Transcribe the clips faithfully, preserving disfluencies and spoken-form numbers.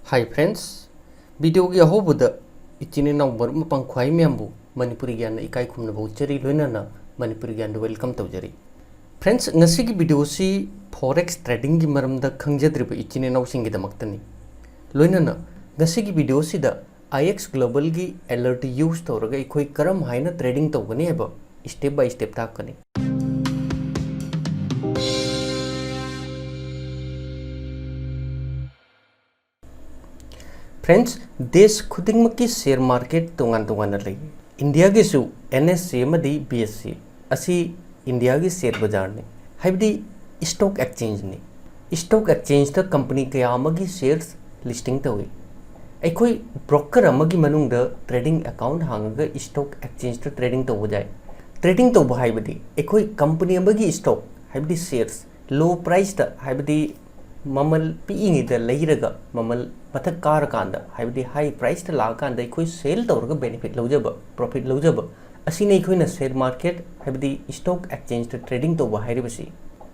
Hi friends, videoꯒꯤ ꯑꯍꯧꯕꯗ ꯏꯆꯤꯟ ꯏꯅꯥꯎ ꯃꯔꯨꯞ ꯃꯄꯥꯡ ꯈ꯭ꯋꯥꯏ ꯃꯌꯥꯝꯕꯨ ꯃꯅꯤꯄꯨꯔꯤ ꯒ꯭ꯌꯥꯟꯅ ꯏꯀꯥꯏ ꯈꯨꯝꯅꯕ ꯎꯠꯆꯔꯤ, ꯂꯣꯏꯅꯅ ꯃꯅꯤꯄꯨꯔꯤ ꯒ꯭ꯌꯥꯟꯗ welcome ꯇꯧꯖꯔꯤ꯫ Friends, ꯉꯁꯤꯒꯤ videoꯁꯤ forex tradingꯒꯤ ꯃꯔꯝꯗ ꯈꯪꯖꯗ꯭ꯔꯤꯕ ꯏꯆꯤꯟ ꯏꯅꯥꯎꯁꯤꯡꯒꯤꯗꯃꯛꯇꯅꯤ꯫ ꯂꯣꯏꯅꯅ ꯉꯁꯤꯒꯤ videoꯁꯤꯗ IX Globalꯒꯤ alert use ꯇꯧꯔꯒ ꯑꯩꯈꯣꯏ ꯀꯔꯝ ꯍꯥꯏꯅ trading ꯇꯧꯒꯅꯤ ꯍꯥꯏꯕ step by step ꯇꯥꯛꯀꯅꯤ꯫ Friends, days ꯈꯨꯗꯤꯡꯃꯛꯀꯤ share market ꯇꯣꯉꯥꯟ ꯇꯣꯉꯥꯟꯅ ꯂꯩ꯫ ꯏꯟꯗꯤꯌꯥꯒꯤꯁꯨ NSE ꯑꯃꯗꯤ BSE ꯑꯁꯤ ꯏꯟꯗꯤꯌꯥꯒꯤ share ꯕꯖꯥꯔꯅꯤ, ꯍꯥꯏꯕꯗꯤ stock exchangeꯅꯤ꯫ Stock exchangeꯇ company ꯀꯌꯥ ꯑꯃꯒꯤ shares listing ꯇꯧꯏ꯫ ꯑꯩꯈꯣꯏ broker ꯑꯃꯒꯤ ꯃꯅꯨꯡꯗ trading account ꯍꯥꯡꯉꯒ stock exchangeꯇ trading ꯇꯧꯕ ꯌꯥꯏ꯫ Trading ꯇꯧꯕ ꯍꯥꯏꯕꯗꯤ ꯑꯩꯈꯣꯏ company ꯑꯃꯒꯤ stock, ꯍꯥꯏꯕꯗꯤ shares, low priceꯇ, ꯍꯥꯏꯕꯗꯤ ꯃꯃꯜ ꯄꯤꯛꯏꯉꯩꯗ ꯂꯩꯔꯒ ꯃꯃꯜ ꯃꯊꯛ ꯀꯥꯔꯀꯥꯟꯗ, ꯍꯥꯏꯕꯗꯤ high priceꯇ ꯂꯥꯛꯑꯀꯥꯟꯗ ꯑꯩꯈꯣꯏ sell ꯇꯧꯔꯒ benefit ꯂꯧꯖꯕ, profit ꯂꯧꯖꯕ ꯑꯁꯤꯅꯤ ꯑꯩꯈꯣꯏꯅ share market, ꯍꯥꯏꯕꯗꯤ stock exchangeꯇ trading ꯇꯧꯕ ꯍꯥꯏꯔꯤꯕꯁꯤ꯫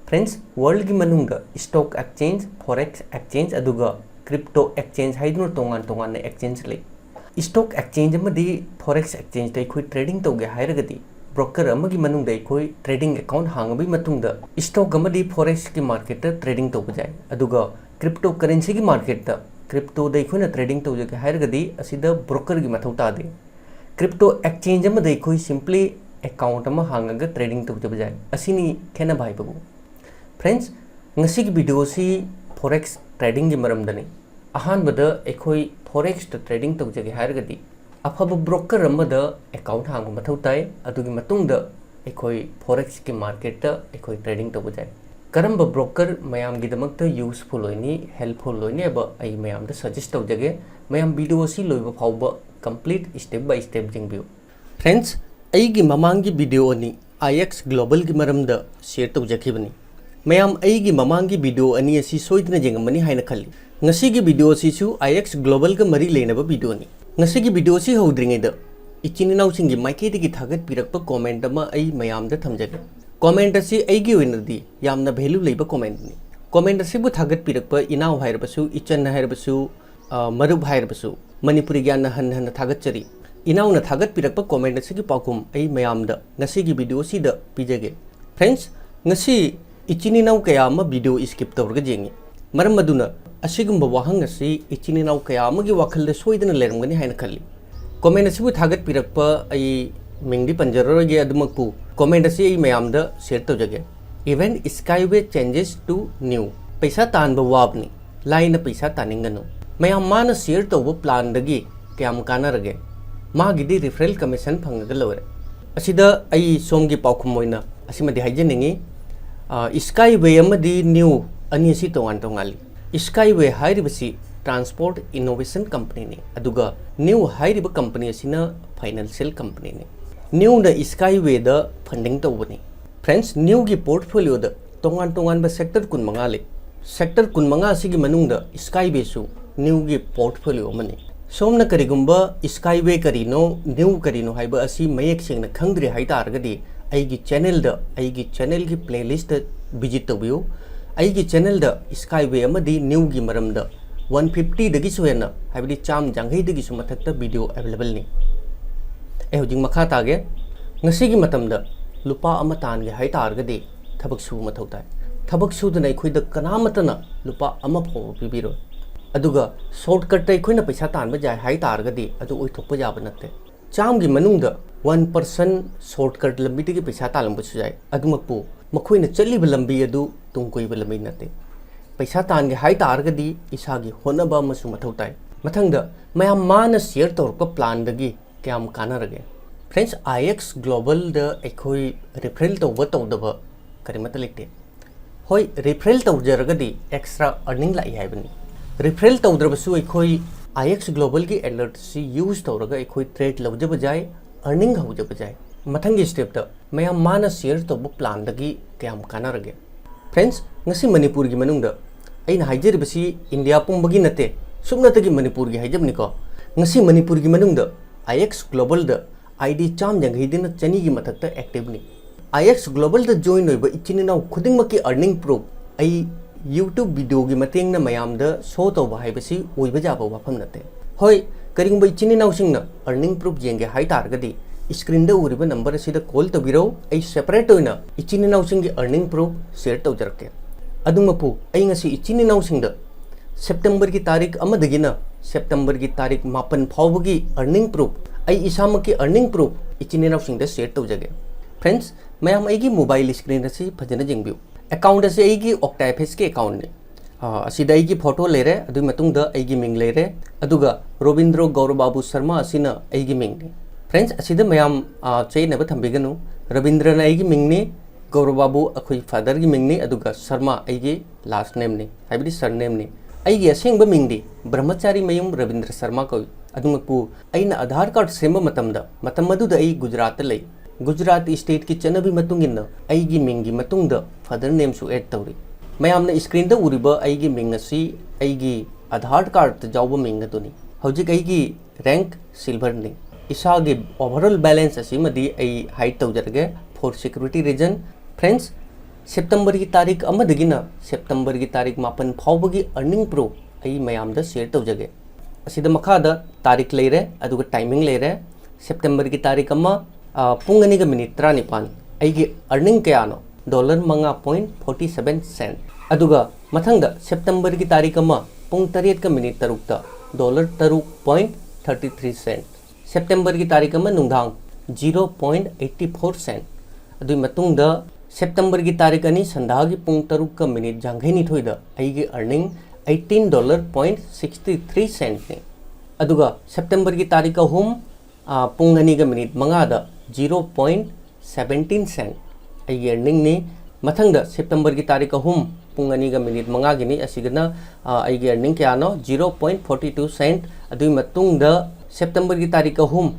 Friends, worldꯒꯤ ꯃꯅꯨꯡꯗ stock exchange, forex exchange ꯑꯗꯨꯒ crypto exchange ꯍꯥꯏꯗꯨꯅ ꯇꯣꯉꯥꯟ ꯇꯣꯉꯥꯟꯅ exchange ꯂꯩ꯫ Stock exchange ꯑꯃꯗꯤ forex exchangeꯇ ꯑꯩꯈꯣꯏ trading ꯇꯧꯒꯦ ꯍꯥꯏꯔꯒꯗꯤ, broker ꯑꯃꯒꯤ ꯃꯅꯨꯡꯗ ꯑꯩꯈꯣꯏ trading account ꯍꯥꯡꯉꯕꯒꯤ ꯃꯇꯨꯡꯗ stock ꯑꯃꯗꯤ forexꯀꯤ marketꯇ trading ꯇꯧꯕ ꯌꯥꯏ꯫ ꯑꯗꯨꯒ cryptocurrencyꯒꯤ marketꯇ, cryptoꯗ ꯑꯩꯈꯣꯏꯅ trading ꯇꯧꯖꯒꯦ ꯍꯥꯏꯔꯒꯗꯤ ꯑꯁꯤꯗ brokerꯒꯤ ꯃꯊꯧ ꯇꯥꯗꯦ꯫ Crypto exchange ꯑꯃꯗ ꯑꯩꯈꯣꯏ simply account ꯑꯃ ꯍꯥꯡꯉꯒ trading ꯇꯧꯖꯕ ꯌꯥꯏ꯫ ꯑꯁꯤꯅꯤ ꯈꯦꯠꯅꯕ ꯍꯥꯏꯕꯕꯨ꯫ Friends, ꯉꯁꯤꯒꯤ videoꯁꯤ forex tradingꯒꯤ ꯃꯔꯝꯗꯅꯤ꯫ ꯑꯍꯥꯟꯕꯗ ꯑꯩꯈꯣꯏ forexꯇ trading ꯇꯧꯖꯒꯦ ꯍꯥꯏꯔꯒꯗꯤ ꯑꯐꯕ broker ꯑꯃꯗ account ꯍꯥꯡꯕ ꯃꯊꯧ ꯇꯥꯏ꯫ ꯑꯗꯨꯒꯤ ꯃꯇꯨꯡꯗ ꯑꯩꯈꯣꯏ forexꯀꯤ marketꯇ ꯑꯩꯈꯣꯏ trading ꯇꯧꯕ ꯌꯥꯏ꯫ ꯀꯔꯝꯕ broker ꯃꯌꯥꯝꯒꯤꯗꯃꯛꯇ useful ꯑꯣꯏꯅꯤ, helpful ꯑꯣꯏꯅꯤ ꯍꯥꯏꯕ ꯑꯩ ꯃꯌꯥꯝꯗ suggest ꯇꯧꯖꯒꯦ꯫ ꯃꯌꯥꯝ video ꯑꯁꯤ ꯂꯣꯏꯕ ꯐꯥꯎꯕ complete step by step ꯌꯦꯡꯕꯤꯌꯨ꯫ Friends, ꯑꯩꯒꯤ ꯃꯃꯥꯡꯒꯤ video ꯑꯅꯤ IX Globalꯒꯤ ꯃꯔꯝꯗ share ꯇꯧꯖꯈꯤꯕꯅꯤ꯫ ꯃꯌꯥꯝ ꯑꯩꯒꯤ ꯃꯃꯥꯡꯒꯤ video ꯑꯅꯤ ꯑꯁꯤ ꯁꯣꯏꯗꯅ ꯌꯦꯡꯉꯝꯃꯅꯤ ꯍꯥꯏꯅ ꯈꯜꯂꯤ꯫ ꯉꯁꯤꯒꯤ video ꯑꯁꯤꯁꯨ IX Globalꯒ ꯃꯔꯤ ꯂꯩꯅꯕ videoꯅꯤ꯫ ꯉꯁꯤꯒꯤ video ꯑꯁꯤ ꯍꯧꯗ꯭ꯔꯤꯉꯩꯗ ꯏꯆꯤꯟ ꯏꯅꯥꯎꯁꯤꯡꯒꯤ ꯃꯥꯏꯀꯩꯗꯒꯤ ꯊꯥꯒꯠꯄꯤꯔꯛꯄ comment ꯑꯃ ꯑꯩ ꯃꯌꯥꯝꯗ ꯊꯝꯖꯒꯦ꯫ Comment ꯑꯁꯤ ꯑꯩꯒꯤ ꯑꯣꯏꯅꯗꯤ ꯌꯥꯝꯅ value ꯂꯩꯕ commentꯅꯤ꯫ Comment ꯑꯁꯤꯕꯨ ꯊꯥꯒꯠꯄꯤꯔꯛꯄ ꯏꯅꯥꯎ ꯍꯥꯏꯔꯕꯁꯨ, ꯏꯆꯟ ꯍꯥꯏꯔꯕꯁꯨ, ꯑ, ꯃꯔꯨꯞ ꯍꯥꯏꯔꯕꯁꯨ ꯃꯅꯤꯄꯨꯔꯤ ꯒ꯭ꯌꯥꯟꯅ ꯍꯟꯅ ꯍꯟꯅ ꯊꯥꯒꯠꯆꯔꯤ꯫ ꯏꯅꯥꯎꯅ ꯊꯥꯒꯠꯄꯤꯔꯛꯄ comment ꯑꯁꯤꯒꯤ ꯄꯥꯎꯈꯨꯝ ꯑꯩ ꯃꯌꯥꯝꯗ ꯉꯁꯤꯒꯤ video ꯑꯁꯤꯗ ꯄꯤꯖꯒꯦ꯫ Friends, ꯉꯁꯤ ꯏꯆꯤꯟ ꯏꯅꯥꯎ ꯀꯌꯥ ꯑꯃ video skip ꯇꯧꯔꯒ ꯌꯦꯡꯉꯤ꯫ ꯃꯔꯝ ꯑꯗꯨꯅ ꯑꯁꯤꯒꯨꯝꯕ ꯋꯥꯍꯪ ꯑꯁꯤ ꯏꯆꯤꯟ ꯏꯅꯥꯎ ꯀꯌꯥ ꯑꯃꯒꯤ ꯋꯥꯈꯜꯗ ꯁꯣꯏꯗꯅ ꯂꯩꯔꯝꯒꯅꯤ ꯍꯥꯏꯅ ꯈꯜꯂꯤ꯫ Comment ꯑꯁꯤꯕꯨ ꯊꯥꯒꯠꯄꯤꯔꯛꯄ ꯑꯩ ꯃꯤꯡꯗꯤ ꯄꯟꯖꯔꯔꯣꯏꯒꯦ, ꯑꯗꯨꯃꯛꯄꯨ comment ꯑꯁꯤ ꯑꯩ ꯃꯌꯥꯝꯗ share ꯇꯧꯖꯒꯦ꯫ Even Skyway changes to New꯫ ꯄꯩꯁꯥ ꯇꯥꯟꯕ ꯋꯥꯕꯅꯤ, ꯂꯥꯏꯅ ꯄꯩꯁꯥ ꯇꯥꯅꯤꯡꯒꯅꯨ꯫ ꯃꯌꯥꯝ ꯃꯥꯅ share ꯇꯧꯕ planꯗꯒꯤ ꯀꯌꯥꯝ ꯀꯥꯟꯅꯔꯒꯦ? ꯃꯥꯒꯤꯗꯤ referral commission ꯐꯪꯉꯒ ꯂꯣꯏꯔꯦ꯫ ꯑꯁꯤꯗ ꯑꯩ ꯁꯣꯝꯒꯤ ꯄꯥꯎꯈꯨꯝ ꯑꯣꯏꯅ ꯑꯁꯤꯃꯗꯤ ꯍꯥꯏꯖꯅꯤꯡꯉꯤ, ꯑ, Skyway ꯑꯃꯗꯤ New ꯑꯅꯤ ꯑꯁꯤ ꯇꯣꯉꯥꯟ ꯇꯣꯉꯥꯟꯂꯤ꯫ Skyway ꯍꯥꯏꯔꯤꯕꯁꯤ transport innovation companyꯅꯤ, ꯑꯗꯨꯒ New ꯍꯥꯏꯔꯤꯕ company ꯑꯁꯤꯅ financial companyꯅꯤ꯫ Newꯅ Skywayꯗ funding ꯇꯧꯕꯅꯤ꯫ Friends, Newꯒꯤ portfolioꯗ ꯇꯣꯉꯥꯟ ꯇꯣꯉꯥꯟꯕ sector ꯀꯨꯟꯃꯉꯥ ꯂꯩ꯫ Sector ꯀꯨꯟꯃꯉꯥ ꯑꯁꯤꯒꯤ ꯃꯅꯨꯡꯗ Skywayꯁꯨ Newꯒꯤ portfolio ꯑꯃꯅꯤ꯫ ꯁꯣꯝꯅ ꯀꯔꯤꯒꯨꯝꯕ Skyway ꯀꯔꯤꯅꯣ, New ꯀꯔꯤꯅꯣ ꯍꯥꯏꯕ ꯑꯁꯤ ꯃꯌꯦꯛ ꯁꯦꯡꯅ ꯈꯪꯗ꯭ꯔꯦ ꯍꯥꯏ ꯇꯥꯔꯒꯗꯤ, ꯑꯩꯒꯤ channelꯗ, ꯑꯩꯒꯤ channelꯒꯤ playlistꯇ visit ꯇꯧꯕꯤꯌꯨ꯫ ꯑꯩꯒꯤ channelꯗ Skyway ꯑꯃꯗꯤ Newꯒꯤ ꯃꯔꯝꯗ one fiftyꯗꯒꯤꯁꯨ ꯍꯦꯟꯅ, ꯍꯥꯏꯕꯗꯤ ꯆꯥꯝ ꯌꯥꯡꯈꯩꯗꯒꯤꯁꯨ ꯃꯊꯛꯇ video availableꯅꯤ꯫ ꯑꯩ ꯍꯧꯖꯤꯛ ꯃꯈꯥ ꯇꯥꯒꯦ꯫ ꯉꯁꯤꯒꯤ ꯃꯇꯝꯗ ꯂꯨꯄꯥ ꯑꯃ ꯇꯥꯟꯒꯦ ꯍꯥꯏ ꯇꯥꯔꯒꯗꯤ ꯊꯕꯛ ꯁꯨꯕ ꯃꯊꯧ ꯇꯥꯏ꯫ ꯊꯕꯛ ꯁꯨꯗꯅ ꯑꯩꯈꯣꯏꯗ ꯀꯅꯥꯃꯠꯇꯅ ꯂꯨꯄꯥ ꯑꯃ ꯐꯥꯎꯕ ꯄꯤꯕꯤꯔꯣꯏ꯫ ꯑꯗꯨꯒ shortcutꯇ ꯑꯩꯈꯣꯏꯅ ꯄꯩꯁꯥ ꯇꯥꯟꯕ ꯌꯥꯏ ꯍꯥꯏ ꯇꯥꯔꯒꯗꯤ ꯑꯗꯨ ꯑꯣꯏꯊꯣꯛꯄ ꯌꯥꯕ ꯅꯠꯇꯦ꯫ ꯆꯥꯝꯒꯤ ꯃꯅꯨꯡꯗ one percent shortcut ꯂꯝꯕꯤꯗꯒꯤ ꯄꯩꯁꯥ ꯇꯥꯜꯂꯝꯕꯁꯨ ꯌꯥꯏ꯫ ꯑꯗꯨꯃꯛꯄꯨ ꯃꯈꯣꯏꯅ ꯆꯠꯂꯤꯕ ꯂꯝꯕꯤ ꯑꯗꯨ ꯇꯨꯡ ꯀꯣꯏꯕ ꯂꯝꯕꯤ ꯅꯠꯇꯦ꯫ ꯄꯩꯁꯥ ꯇꯥꯟꯒꯦ ꯍꯥꯏ ꯇꯥꯔꯒꯗꯤ ꯏꯁꯥꯒꯤ ꯍꯣꯠꯅꯕ ꯑꯃꯁꯨ ꯃꯊꯧ ꯇꯥꯏ꯫ ꯃꯊꯪꯗ, ꯃꯌꯥꯝ ꯃꯥꯅ share ꯇꯧꯔꯛꯄ planꯗꯒꯤ ꯀꯌꯥꯝ ꯀꯥꯟꯅꯔꯒꯦ? Friends, IX Globalꯗ ꯑꯩꯈꯣꯏ referral ꯇꯧꯕ ꯇꯧꯗꯕ ꯀꯔꯤꯃꯠꯇ ꯂꯩꯇꯦ꯫ ꯍꯣꯏ, referral ꯇꯧꯖꯔꯒꯗꯤ extra earning ꯂꯥꯛꯏ ꯍꯥꯏꯕꯅꯤ꯫ Referral ꯇꯧꯗ꯭ꯔꯕꯁꯨ ꯑꯩꯈꯣꯏ IX Globalꯒꯤ alertꯁꯤ use ꯇꯧꯔꯒ ꯑꯩꯈꯣꯏ trade ꯂꯧꯖꯕ ꯌꯥꯏ, earning ꯍꯧꯖꯕ ꯌꯥꯏ꯫ ꯃꯊꯪꯒꯤ stepꯇ, ꯃꯌꯥꯝ ꯃꯥꯅ share ꯇꯧꯕ planꯗꯒꯤ ꯀꯌꯥꯝ ꯀꯥꯟꯅꯔꯒꯦ? Friends, ꯉꯁꯤ ꯃꯅꯤꯄꯨꯔꯒꯤ ꯃꯅꯨꯡꯗ, ꯑꯩꯅ ꯍꯥꯏꯖꯔꯤꯕꯁꯤ ꯏꯟꯗꯤꯌꯥ ꯄꯨꯝꯕꯒꯤ ꯅꯠꯇꯦ, ꯁꯨꯞꯅꯇꯒꯤ ꯃꯅꯤꯄꯨꯔꯒꯤ ꯍꯥꯏꯖꯕꯅꯤꯀꯣ꯫ ꯉꯁꯤ ꯃꯅꯤꯄꯨꯔꯒꯤ ꯃꯅꯨꯡꯗ IX Globalꯗ ID ꯆꯥꯝ ꯌꯥꯡꯈꯩꯗꯩꯅ ꯆꯅꯤꯒꯤ ꯃꯊꯛꯇ activeꯅꯤ꯫ IX Globalꯗ join ꯑꯣꯏꯕ ꯏꯆꯤꯟ ꯏꯅꯥꯎ ꯈꯨꯗꯤꯡꯃꯛꯀꯤ earning proof ꯑꯩ YouTube videoꯒꯤ ꯃꯇꯦꯡꯅ ꯃꯌꯥꯝꯗ show ꯇꯧꯕ ꯍꯥꯏꯕꯁꯤ ꯑꯣꯏꯕ ꯌꯥꯕ ꯋꯥꯐꯝ ꯅꯠꯇꯦ꯫ ꯍꯣꯏ, ꯀꯔꯤꯒꯨꯝꯕ ꯏꯆꯤꯟ ꯏꯅꯥꯎꯁꯤꯡꯅ earning proof ꯌꯦꯡꯒꯦ ꯍꯥꯏ ꯇꯥꯔꯒꯗꯤ, screenꯗ ꯎꯔꯤꯕ number ꯑꯁꯤꯗ call ꯇꯧꯕꯤꯔꯧ꯫ ꯑꯩ separate ꯑꯣꯏꯅ ꯏꯆꯤꯟ ꯏꯅꯥꯎꯁꯤꯡꯒꯤ earning proof share ꯇꯧꯖꯔꯛꯀꯦ꯫ ꯑꯗꯨꯃꯛꯄꯨ, ꯑꯩ ꯉꯁꯤ ꯏꯆꯤꯟ ꯏꯅꯥꯎꯁꯤꯡꯗ Septemberꯒꯤ ꯇꯥꯔꯤꯛ ꯑꯃꯗꯒꯤꯅ Septemberꯒꯤ ꯇꯥꯔꯤꯛ ꯃꯥꯄꯟ ꯐꯥꯎꯕꯒꯤ earning proof, ꯑꯩ ꯏꯁꯥꯃꯛꯀꯤ earning proof ꯏꯆꯤꯟ ꯏꯅꯥꯎꯁꯤꯡꯗ share ꯇꯧꯖꯒꯦ꯫ Friends, ꯃꯌꯥꯝ ꯑꯩꯒꯤ mobile screen ꯑꯁꯤ ꯐꯖꯅ ꯌꯦꯡꯕꯤꯌꯨ꯫ Account ꯑꯁꯤ ꯑꯩꯒꯤ OctaFHꯀꯤ accountꯅꯤ꯫ ꯑ, ꯑꯁꯤꯗ ꯑꯩꯒꯤ photo ꯂꯩꯔꯦ, ꯑꯗꯨꯒꯤ ꯃꯇꯨꯡꯗ ꯑꯩꯒꯤ ꯃꯤꯡ ꯂꯩꯔꯦ, ꯑꯗꯨꯒ ꯔꯣꯕꯤꯟꯗ꯭ꯔꯣ ꯒꯧꯔꯕꯥꯕꯨ ꯁꯔꯃ ꯑꯁꯤꯅ ꯑꯩꯒꯤ ꯃꯤꯡꯅꯤ꯫ Friends, ꯑꯁꯤꯗ ꯃꯌꯥꯝ, ꯑ, ꯆꯌꯦꯠꯅꯕ ꯊꯝꯕꯤꯒꯅꯨ꯫ ꯔꯕꯤꯟꯗ꯭ꯔꯅ ꯑꯩꯒꯤ ꯃꯤꯡꯅꯤ, ꯒꯧꯔꯕꯥꯕꯨ ꯑꯩꯈꯣꯏ fatherꯒꯤ ꯃꯤꯡꯅꯤ, ꯑꯗꯨꯒ ꯁꯔꯃ ꯑꯩꯒꯤ last nameꯅꯤ, ꯍꯥꯏꯕꯗꯤ surnameꯅꯤ꯫ ꯑꯩꯒꯤ ꯑꯁꯦꯡꯕ ꯃꯤꯡꯗꯤ ꯕ꯭ꯔꯍꯃꯆꯥꯔꯤ ꯃꯌꯨꯝ ꯔꯕꯤꯟꯗ꯭ꯔ ꯁꯔꯃ ꯀꯧꯏ꯫ ꯑꯗꯨꯃꯛꯄꯨ, ꯑꯩꯅ Aadhaar card ꯁꯦꯝꯕ ꯃꯇꯝꯗ, ꯃꯇꯝ ꯑꯗꯨꯗ ꯑꯩ ꯒꯨꯖꯔꯥꯠꯇ ꯂꯩ꯫ ꯒꯨꯖꯔꯥꯠ stateꯀꯤ ꯆꯠꯅꯕꯤ ꯃꯇꯨꯡ ꯏꯟꯅ ꯑꯩꯒꯤ ꯃꯤꯡꯒꯤ ꯃꯇꯨꯡꯗ father nameꯁꯨ add ꯇꯧꯔꯤ꯫ ꯃꯌꯥꯝꯅ screenꯗ ꯎꯔꯤꯕ ꯑꯩꯒꯤ ꯃꯤꯡ ꯑꯁꯤ ꯑꯩꯒꯤ Aadhaar cardꯇ ꯌꯥꯎꯕ ꯃꯤꯡ ꯑꯗꯨꯅꯤ꯫ ꯍꯧꯖꯤꯛ ꯑꯩꯒꯤ rank silverꯅꯤ꯫ ꯏꯁꯥꯒꯤ overall balance ꯑꯁꯤꯃꯗꯤ ꯑꯩ hide ꯇꯧꯖꯔꯒꯦ, for security reason꯫ Friends, Septemberꯒꯤ ꯇꯥꯔꯤꯛ ꯑꯃꯗꯒꯤꯅ Septemberꯒꯤ ꯇꯥꯔꯤꯛ ꯃꯥꯄꯟ ꯐꯥꯎꯕꯒꯤ earning proof ꯑꯩ ꯃꯌꯥꯝꯗ share ꯇꯧꯖꯒꯦ꯫ ꯑꯁꯤꯗ ꯃꯈꯥꯗ ꯇꯥꯔꯤꯛ ꯂꯩꯔꯦ, ꯑꯗꯨꯒ timing ꯂꯩꯔꯦ꯫ Septemberꯒꯤ ꯇꯥꯔꯤꯛ ꯑꯃ, ꯑ, ꯄꯨꯡ ꯑꯅꯤꯒ minute ꯇꯔꯥꯅꯤꯄꯥꯟ꯫ ꯑꯩꯒꯤ earning ꯀꯌꯥꯅꯣ? Dollar ꯃꯉꯥ point forty seven cent꯫ ꯑꯗꯨꯒ ꯃꯊꯪꯗ Septemberꯒꯤ ꯇꯥꯔꯤꯛ ꯑꯃ ꯄꯨꯡ ꯇꯔꯦꯠꯀ minute ꯇꯔꯨꯛꯇ dollar ꯇꯔꯨꯛ point thirty three cent꯫ Septemberꯒꯤ ꯇꯥꯔꯤꯛ ꯑꯃ ꯅꯨꯡꯗꯥꯡ zero point eighty four cent꯫ ꯑꯗꯨꯒꯤ ꯃꯇꯨꯡꯗ Septemberꯒꯤ ꯇꯥꯔꯤꯛ ꯑꯅꯤ ꯁꯟꯙꯥꯒꯤ ꯄꯨꯡ ꯇꯔꯨꯛꯀ minute ꯌꯥꯡꯈꯩ ꯅꯤꯊꯣꯏꯗ ꯑꯩꯒꯤ earning eighteen dollar point sixty three centꯅꯤ꯫ ꯑꯗꯨꯒ Septemberꯒꯤ ꯇꯥꯔꯤꯛ ꯑꯍꯨꯝ, ꯑ, ꯄꯨꯡ ꯑꯅꯤꯒ minute ꯃꯉꯥꯗ zero point seventeen cent ꯑꯩꯒꯤ earningꯅꯤ꯫ ꯃꯊꯪꯗ Septemberꯒꯤ ꯇꯥꯔꯤꯛ ꯑꯍꯨꯝ ꯄꯨꯡ ꯑꯅꯤꯒ minute ꯃꯉꯥꯒꯤꯅꯤ꯫ ꯑꯁꯤꯒꯅ, ꯑ, ꯑꯩꯒꯤ earning ꯀꯌꯥꯅꯣ? Zero point forty two cent꯫ ꯑꯗꯨꯒꯤ ꯃꯇꯨꯡꯗ Septemberꯒꯤ ꯇꯥꯔꯤꯛ ꯑꯍꯨꯝ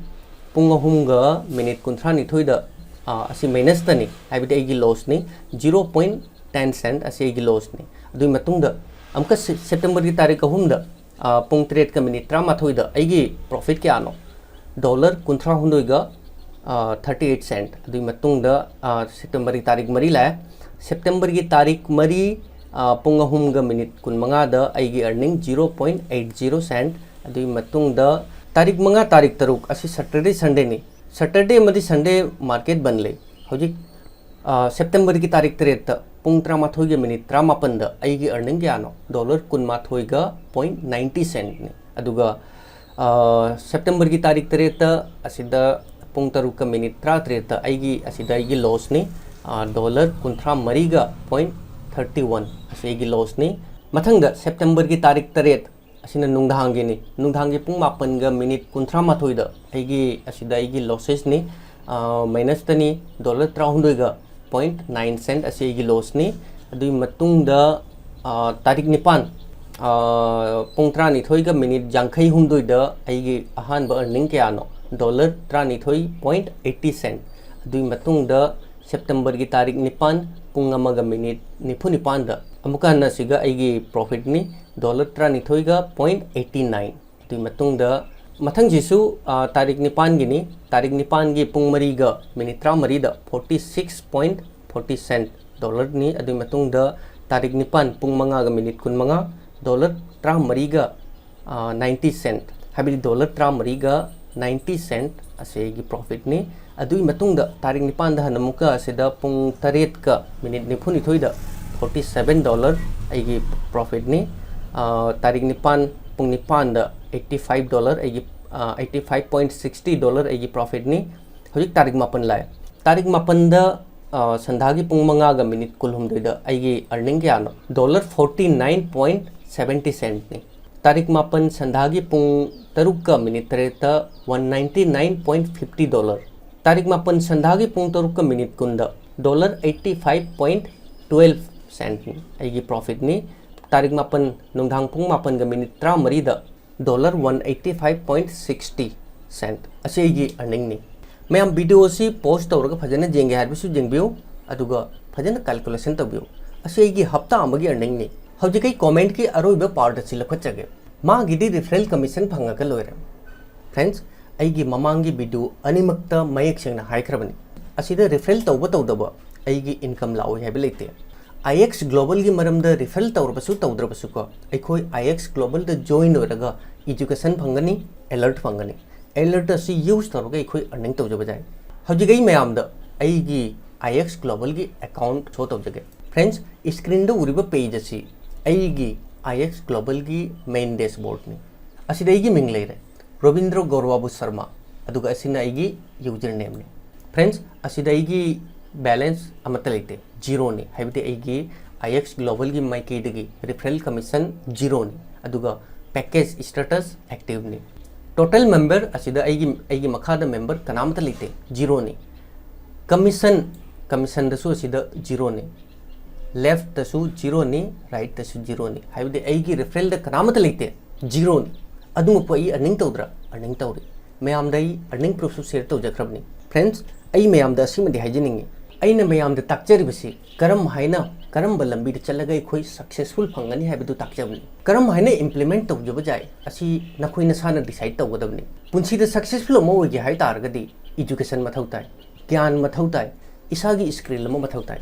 ꯄꯨꯡ ꯑꯍꯨꯝꯒ minute ꯀꯨꯟꯊ꯭ꯔꯥ ꯅꯤꯊꯣꯏꯗ, ꯑ, ꯑꯁꯤ minusꯇꯅꯤ, ꯍꯥꯏꯕꯗꯤ ꯑꯩꯒꯤ lossꯅꯤ꯫ Zero point ten cent ꯑꯁꯤ ꯑꯩꯒꯤ lossꯅꯤ꯫ ꯑꯗꯨꯒꯤ ꯃꯇꯨꯡꯗ ꯑꯃꯨꯛꯀ Se-, Septemberꯒꯤ ꯇꯥꯔꯤꯛ ꯑꯍꯨꯝꯗ, ꯑ, ꯄꯨꯡ ꯇꯔꯦꯠꯀ minute ꯇꯔꯥꯃꯥꯊꯣꯏꯗ ꯑꯩꯒꯤ profit ꯀꯌꯥꯅꯣ? Dollar ꯀꯨꯟꯊ꯭ꯔꯥ ꯍꯨꯝꯗꯣꯏꯒ, ꯑ, thirty eight cent꯫ ꯑꯗꯨꯒꯤ ꯃꯇꯨꯡꯗ, ꯑ, Septemberꯒꯤ ꯇꯥꯔꯤꯛ ꯃꯔꯤ ꯂꯥꯛꯑꯦ꯫ Septemberꯒꯤ ꯇꯥꯔꯤꯛ ꯃꯔꯤ ꯑ, ꯄꯨꯡ ꯑꯍꯨꯝꯒ ꯃꯤꯅꯤꯠ ꯀꯨꯟꯃꯉꯥꯗ ꯑꯩꯒꯤ earning zero point eight zero cent꯫ ꯑꯗꯨꯒꯤ ꯃꯇꯨꯡꯗ ꯇꯥꯔꯤꯛ ꯃꯉꯥ, ꯇꯥꯔꯤꯛ ꯇꯔꯨꯛ ꯑꯁꯤ Saturday, Sundayꯅꯤ꯫ Saturday ꯑꯃꯗꯤ Sunday market ꯕꯟ ꯂꯩ꯫ ꯍꯧꯖꯤꯛ, ꯑ, Septemberꯒꯤ ꯇꯥꯔꯤꯛ ꯇꯔꯦꯠꯇ ꯄꯨꯡ ꯇꯔꯥꯃꯥꯊꯣꯏꯒ ꯃꯤꯅꯤꯠ ꯇꯔꯥꯃꯥꯄꯟꯗ ꯑꯩꯒꯤ earning ꯀꯌꯥꯅꯣ? Dollar ꯀꯨꯟꯃꯥꯊꯣꯏꯒ point ninety centꯅꯤ꯫ ꯑꯗꯨꯒ, ꯑ, Septemberꯒꯤ ꯇꯥꯔꯤꯛ ꯇꯔꯦꯠꯇ ꯑꯁꯤꯗ ꯄꯨꯡ ꯇꯔꯨꯛꯀ ꯃꯤꯅꯤꯠ ꯇꯔꯥꯇꯔꯦꯠꯇ ꯑꯩꯒꯤ, ꯑꯁꯤꯗ ꯑꯩꯒꯤ lossꯅꯤ, ꯑ, dollar ꯀꯨꯟꯊ꯭ꯔꯥ ꯃꯔꯤꯒ point thirty one ꯑꯁꯤ ꯑꯩꯒꯤ lossꯅꯤ꯫ ꯃꯊꯪꯗ Septemberꯒꯤ ꯇꯥꯔꯤꯛ ꯇꯔꯦꯠ ꯑꯁꯤꯅ ꯅꯨꯡꯗꯥꯡꯒꯤꯅꯤ꯫ ꯅꯨꯡꯗꯥꯡꯒꯤ ꯄꯨꯡ ꯃꯥꯄꯟꯒ ꯃꯤꯅꯤꯠ ꯀꯨꯟꯊ꯭ꯔꯥ ꯃꯥꯊꯣꯏꯗ ꯑꯩꯒꯤ, ꯑꯁꯤꯗ ꯑꯩꯒꯤ lossesꯅꯤ, ꯑ, minusꯇꯅꯤ, dollar ꯇꯔꯥꯍꯨꯝꯗꯣꯏꯒ point nine cent ꯑꯁꯤ ꯑꯩꯒꯤ lossꯅꯤ꯫ ꯑꯗꯨꯒꯤ ꯃꯇꯨꯡꯗ, ꯑ, ꯇꯥꯔꯤꯛ ꯅꯤꯄꯥꯟ, ꯑ, ꯄꯨꯡ ꯇꯔꯥꯅꯤꯊꯣꯏꯒ ꯃꯤꯅꯤꯠ ꯌꯥꯡꯈꯩ ꯍꯨꯝꯗꯣꯏꯗ ꯑꯩꯒꯤ ꯑꯍꯥꯟꯕ earning ꯀꯌꯥꯅꯣ? Dollar ꯇꯔꯥꯅꯤꯊꯣꯏ point eighty cent꯫ ꯑꯗꯨꯒꯤ ꯃꯇꯨꯡꯗ Septemberꯒꯤ ꯇꯥꯔꯤꯛ ꯅꯤꯄꯥꯟ ꯄꯨꯡ ꯑꯃꯒ ꯃꯤꯅꯤꯠ ꯅꯤꯐꯨ ꯅꯤꯄꯥꯟꯗ ꯑꯃꯨꯛꯀ ꯍꯟꯅ ꯑꯁꯤꯒ ꯑꯩꯒꯤ profitꯅꯤ, dollar ꯇꯔꯥꯅꯤꯊꯣꯏꯒ point eighty nine꯫ ꯑꯗꯨꯒꯤ ꯃꯇꯨꯡꯗ ꯃꯊꯪꯁꯤꯁꯨ, ꯑ, ꯇꯥꯔꯤꯛ ꯅꯤꯄꯥꯟꯒꯤꯅꯤ꯫ ꯇꯥꯔꯤꯛ ꯅꯤꯄꯥꯟꯒꯤ ꯄꯨꯡ ꯃꯔꯤꯒ ꯃꯤꯅꯤꯠ ꯇꯔꯥꯃꯔꯤꯗ forty six point forty cent dollarꯅꯤ꯫ ꯑꯗꯨꯒꯤ ꯃꯇꯨꯡꯗ ꯇꯥꯔꯤꯛ ꯅꯤꯄꯥꯟ ꯄꯨꯡ ꯃꯉꯥꯒ ꯃꯤꯅꯤꯠ ꯀꯨꯟꯃꯉꯥ, dollar ꯇꯔꯥꯃꯔꯤꯒ, ꯑ, ninety cent, ꯍꯥꯏꯕꯗꯤ dollar ꯇꯔꯥꯃꯔꯤꯒ ninety cent ꯑꯁꯤ ꯑꯩꯒꯤ profitꯅꯤ꯫ ꯑꯗꯨꯒꯤ ꯃꯇꯨꯡꯗ ꯇꯥꯔꯤꯛ ꯅꯤꯄꯥꯟꯗ ꯍꯟꯅ ꯑꯃꯨꯛꯀ ꯑꯁꯤꯗ ꯄꯨꯡ ꯇꯔꯦꯠꯀ ꯃꯤꯅꯤꯠ ꯅꯤꯐꯨꯅꯤꯊꯣꯏꯗ forty seven dollar ꯑꯩꯒꯤ profitꯅꯤ꯫ ꯑ, ꯇꯥꯔꯤꯛ ꯅꯤꯄꯥꯟ ꯄꯨꯡ ꯅꯤꯄꯥꯟꯗ eighty five dollar ꯑꯩꯒꯤ, ꯑ, eighty five point sixty dollar ꯑꯩꯒꯤ profitꯅꯤ꯫ ꯍꯧꯖꯤꯛ ꯇꯥꯔꯤꯛ ꯃꯥꯄꯟ ꯂꯥꯛꯑꯦ꯫ ꯇꯥꯔꯤꯛ ꯃꯥꯄꯟꯗ, ꯑ, ꯁꯟꯙꯥꯒꯤ ꯄꯨꯡ ꯃꯉꯥꯒ ꯃꯤꯅꯤꯠ ꯀꯨꯟꯍꯨꯝꯗꯣꯏꯗ ꯑꯩꯒꯤ earning ꯀꯌꯥꯅꯣ? Dollar forty nine point seventy centꯅꯤ꯫ ꯇꯥꯔꯤꯛ ꯃꯥꯄꯟ ꯁꯟꯙꯥꯒꯤ ꯄꯨꯡ ꯇꯔꯨꯛꯀ ꯃꯤꯅꯤꯠ ꯇꯔꯦꯠꯇ one ninety nine point fifty dollar꯫ ꯇꯥꯔꯤꯛ ꯃꯥꯄꯟ ꯁꯟꯙꯥꯒꯤ ꯄꯨꯡ ꯇꯔꯨꯛꯀ ꯃꯤꯅꯤꯠ ꯀꯨꯟꯗ dollar eighty five point twelve centꯅꯤ ꯑꯩꯒꯤ profitꯅꯤ꯫ ꯇꯥꯔꯤꯛ ꯃꯥꯄꯟ ꯅꯨꯡꯗꯥꯡ ꯄꯨꯡ ꯃꯥꯄꯟꯒ minute ꯇꯔꯥꯃꯔꯤꯗ dollar one eighty five point sixty cent ꯑꯁꯤ ꯑꯩꯒꯤ earningꯅꯤ꯫ ꯃꯌꯥꯝ, video ꯑꯁꯤ pause ꯇꯧꯔꯒ ꯐꯖꯅ ꯌꯦꯡꯒꯦ ꯍꯥꯏꯔꯕꯁꯨ ꯌꯦꯡꯕꯤꯌꯨ, ꯑꯗꯨꯒ ꯐꯖꯅ calculation ꯇꯧꯕꯤꯌꯨ꯫ ꯑꯁꯤ ꯑꯩꯒꯤ ꯍꯞꯇꯥ ꯑꯃꯒꯤ earningꯅꯤ꯫ ꯍꯧꯖꯤꯛ ꯑꯩ commentꯀꯤ ꯑꯔꯣꯏꯕ part ꯑꯁꯤ ꯂꯧꯈꯠꯆꯒꯦ꯫ ꯃꯥꯒꯤꯗꯤ referral commission ꯐꯪꯉꯒ ꯂꯣꯏꯔꯦ꯫ Friends, ꯑꯩꯒꯤ ꯃꯃꯥꯡꯒꯤ video ꯑꯅꯤꯃꯛꯇ ꯃꯌꯦꯛ ꯁꯦꯡꯅ ꯍꯥꯏꯈ꯭ꯔꯕꯅꯤ꯫ ꯑꯁꯤꯗ referral ꯇꯧꯕ ꯇꯧꯗꯕ ꯑꯩꯒꯤ income ꯂꯥꯛꯑꯣꯏ ꯍꯥꯏꯕ ꯂꯩꯇꯦ꯫ ꯑꯥꯏ ꯑꯦꯛꯁ ꯒ꯭ꯂꯣꯕꯜꯒꯤ ꯃꯔꯝꯗ ꯔꯤꯐꯔꯦꯜ ꯇꯧꯔꯕꯁꯨ ꯇꯧꯗ꯭ꯔꯕꯁꯨꯀꯣ, ꯑꯩꯈꯣꯏ ꯑꯥꯏ ꯑꯦꯛꯁ ꯒ꯭ꯂꯣꯕꯜꯗ ꯖꯣꯏꯟ ꯑꯣꯏꯔꯒ ꯏꯖꯨꯀꯦꯁꯟ ꯐꯪꯒꯅꯤ, ꯑꯦꯂꯔꯠ ꯐꯪꯒꯅꯤ꯫ ꯑꯦꯂꯔꯠ ꯑꯁꯤ ꯌꯨꯁ ꯇꯧꯔꯒ ꯑꯩꯈꯣꯏ ꯑꯔꯅꯤꯡ ꯇꯧꯖꯕ ꯌꯥꯏ꯫ ꯍꯧꯖꯤꯛ ꯑꯩ ꯃꯌꯥꯝꯗ ꯑꯩꯒꯤ ꯑꯥꯏ ꯑꯦꯛꯁ ꯒ꯭ꯂꯣꯕꯜꯒꯤ ꯑꯦꯀꯥꯎꯟꯠ ꯁꯣ ꯇꯧꯖꯒꯦ꯫ ꯐ꯭ꯔꯦꯟꯁ, ꯁ꯭ꯀ꯭ꯔꯤꯟꯗ ꯎꯔꯤꯕ ꯄꯦꯖ ꯑꯁꯤ ꯑꯩꯒꯤ ꯑꯥꯏ ꯑꯦꯛꯁ ꯒ꯭ꯂꯣꯕꯜꯒꯤ ꯃꯦꯟ ꯗꯦꯁꯕꯣꯔꯗꯅꯤ꯫ ꯑꯁꯤꯗ ꯑꯩꯒꯤ ꯃꯤꯡ ꯂꯩꯔꯦ, ꯔꯣꯕꯤꯟꯗ꯭ꯔ ꯒꯧꯔꯕꯥꯕꯨ ꯁꯔꯃ, ꯑꯗꯨꯒ ꯑꯁꯤꯅ ꯑꯩꯒꯤ ꯌꯨꯖꯔ ꯅꯦꯝꯅꯤ꯫ ꯐ꯭ꯔꯦꯟꯁ, ꯑꯁꯤꯗ ꯑꯩꯒꯤ ꯕꯦꯂꯦꯟꯁ ꯑꯃꯠꯇ ꯂꯩꯇꯦ, ꯖꯤꯔꯣꯅꯤ꯫ ꯍꯥꯏꯕꯗꯤ ꯑꯩꯒꯤ ꯑꯥꯏ ꯑꯦꯛꯁ ꯒ꯭ꯂꯣꯕꯜꯒꯤ ꯃꯥꯏꯀꯩꯗꯒꯤ ꯔꯤꯐꯔꯦꯜ ꯀꯃꯤꯁꯟ ꯖꯤꯔꯣꯅꯤ, ꯑꯗꯨꯒ ꯄꯦꯀꯦꯖ ꯁ꯭ꯇꯦꯇꯁ ꯑꯦꯛꯇꯤꯚꯅꯤ꯫ ꯇꯣꯇꯦꯜ ꯃꯦꯝꯕꯔ ꯑꯁꯤꯗ ꯑꯩꯒꯤ, ꯑꯩꯒꯤ ꯃꯈꯥꯗ ꯃꯦꯝꯕꯔ ꯀꯅꯥꯃꯠꯇ ꯂꯩꯇꯦ, ꯖꯤꯔꯣꯅꯤ꯫ ꯀꯃꯤꯁꯟ, ꯀꯃꯤꯁꯟꯗꯁꯨ ꯑꯁꯤꯗ ꯖꯤꯔꯣꯅꯤ꯫ ꯂꯦꯐꯇꯁꯨ ꯖꯤꯔꯣꯅꯤ, ꯔꯥꯏꯠꯇꯁꯨ ꯖꯤꯔꯣꯅꯤ꯫ ꯍꯥꯏꯕꯗꯤ ꯑꯩꯒꯤ ꯔꯤꯐꯔꯦꯜꯗ ꯀꯅꯥꯃꯠꯇ ꯂꯩꯇꯦ, ꯖꯤꯔꯣꯅꯤ꯫ ꯑꯗꯨꯃꯛꯄꯨ ꯑꯩ ꯑꯔꯅꯤꯡ ꯇꯧꯗ꯭ꯔꯥ? ꯑꯔꯅꯤꯡ ꯇꯧꯔꯤ꯫ ꯃꯌꯥꯝꯗ ꯑꯩ ꯑꯔꯅꯤꯡ ꯄ꯭ꯔꯨꯐꯁꯨ ꯁꯤꯌꯔ ꯇꯧꯖꯈ꯭ꯔꯕꯅꯤ꯫ ꯐ꯭ꯔꯦꯟꯁ, ꯑꯩ ꯃꯌꯥꯝꯗ ꯑꯁꯤꯃꯗꯤ ꯍꯥꯏꯖꯅꯤꯡꯉꯤ, ꯑꯩꯅ ꯃꯌꯥꯝꯗ ꯇꯥꯛꯆꯔꯤꯕꯁꯤ ꯀꯔꯝ ꯍꯥꯏꯅ, ꯀꯔꯝꯕ ꯂꯝꯕꯤꯗ ꯆꯠꯂꯒ ꯑꯩꯈꯣꯏ ꯁꯛꯁꯦꯁꯐꯨꯜ ꯐꯪꯒꯅꯤ ꯍꯥꯏꯕꯗꯨ ꯇꯥꯛꯆꯕꯅꯤ꯫ ꯀꯔꯝ ꯍꯥꯏꯅ ꯏꯝꯄ꯭ꯂꯤꯃꯦꯟꯠ ꯇꯧꯖꯕ ꯌꯥꯏ, ꯑꯁꯤ ꯅꯈꯣꯏ ꯅꯁꯥꯅ ꯗꯤꯁꯥꯏꯗ ꯇꯧꯒꯗꯕꯅꯤ꯫ ꯄꯨꯟꯁꯤꯗ ꯁꯛꯁꯦꯁꯐꯨꯜ ꯑꯃ ꯑꯣꯏꯒꯦ ꯍꯥꯏ ꯇꯥꯔꯒꯗꯤ ꯏꯖꯨꯀꯦꯁꯟ ꯃꯊꯧ ꯇꯥꯏ, ꯒ꯭ꯌꯥꯟ ꯃꯊꯧ ꯇꯥꯏ, ꯏꯁꯥꯒꯤ ꯁ꯭ꯀꯤꯜ ꯑꯃ ꯃꯊꯧ ꯇꯥꯏ꯫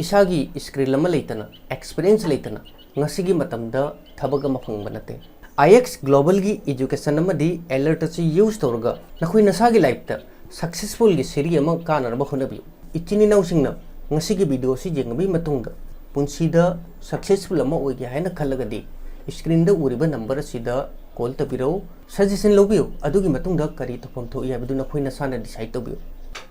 ꯏꯁꯥꯒꯤ ꯁ꯭ꯀꯤꯜ ꯑꯃ ꯂꯩꯇꯅ, ꯑꯦꯛꯁꯄꯤꯔꯤꯌꯦꯟꯁ ꯂꯩꯇꯅ ꯉꯁꯤꯒꯤ ꯃꯇꯝꯗ ꯊꯕꯛ ꯑꯃ ꯐꯪꯕ ꯅꯠꯇꯦ꯫ ꯑꯥꯏ ꯑꯦꯛꯁ ꯒ꯭ꯂꯣꯕꯜꯒꯤ ꯏꯖꯨꯀꯦꯁꯟ ꯑꯃꯗꯤ ꯑꯦꯂꯔꯠ ꯑꯁꯤ ꯌꯨꯁ ꯇꯧꯔꯒ ꯅꯈꯣꯏ ꯅꯁꯥꯒꯤ ꯂꯥꯏꯐꯇ ꯁꯛꯁꯦꯁꯐꯨꯜꯒꯤ ꯁꯤꯔꯤ ꯑꯃ ꯀꯥꯅꯅꯕ ꯍꯣꯠꯅꯕꯤꯌꯨ꯫ ꯏꯆꯤꯟ ꯏꯅꯥꯎꯁꯤꯡꯅ ꯉꯁꯤꯒꯤ ꯚꯤꯗꯤꯑꯣ ꯑꯁꯤ ꯌꯦꯡꯉꯕꯒꯤ ꯃꯇꯨꯡꯗ ꯄꯨꯟꯁꯤꯗ ꯁꯛꯁꯦꯁꯐꯨꯜ ꯑꯃ ꯑꯣꯏꯒꯦ ꯍꯥꯏꯅ ꯈꯜꯂꯒꯗꯤ ꯁ꯭ꯀ꯭ꯔꯤꯟꯗ ꯎꯔꯤꯕ ꯅꯝꯕꯔ ꯑꯁꯤꯗ ꯀꯣꯜ ꯇꯧꯕꯤꯔꯛꯎ꯫ ꯁꯖꯦꯁꯟ ꯂꯧꯕꯤꯌꯨ꯫ ꯑꯗꯨꯒꯤ ꯃꯇꯨꯡꯗ ꯀꯔꯤ ꯇꯧꯐꯝ ꯊꯣꯛꯏ ꯍꯥꯏꯕꯗꯨ ꯅꯈꯣꯏ ꯅꯁꯥꯅ ꯗꯤꯁꯥꯏꯗ ꯇꯧꯕꯤꯌꯨ꯫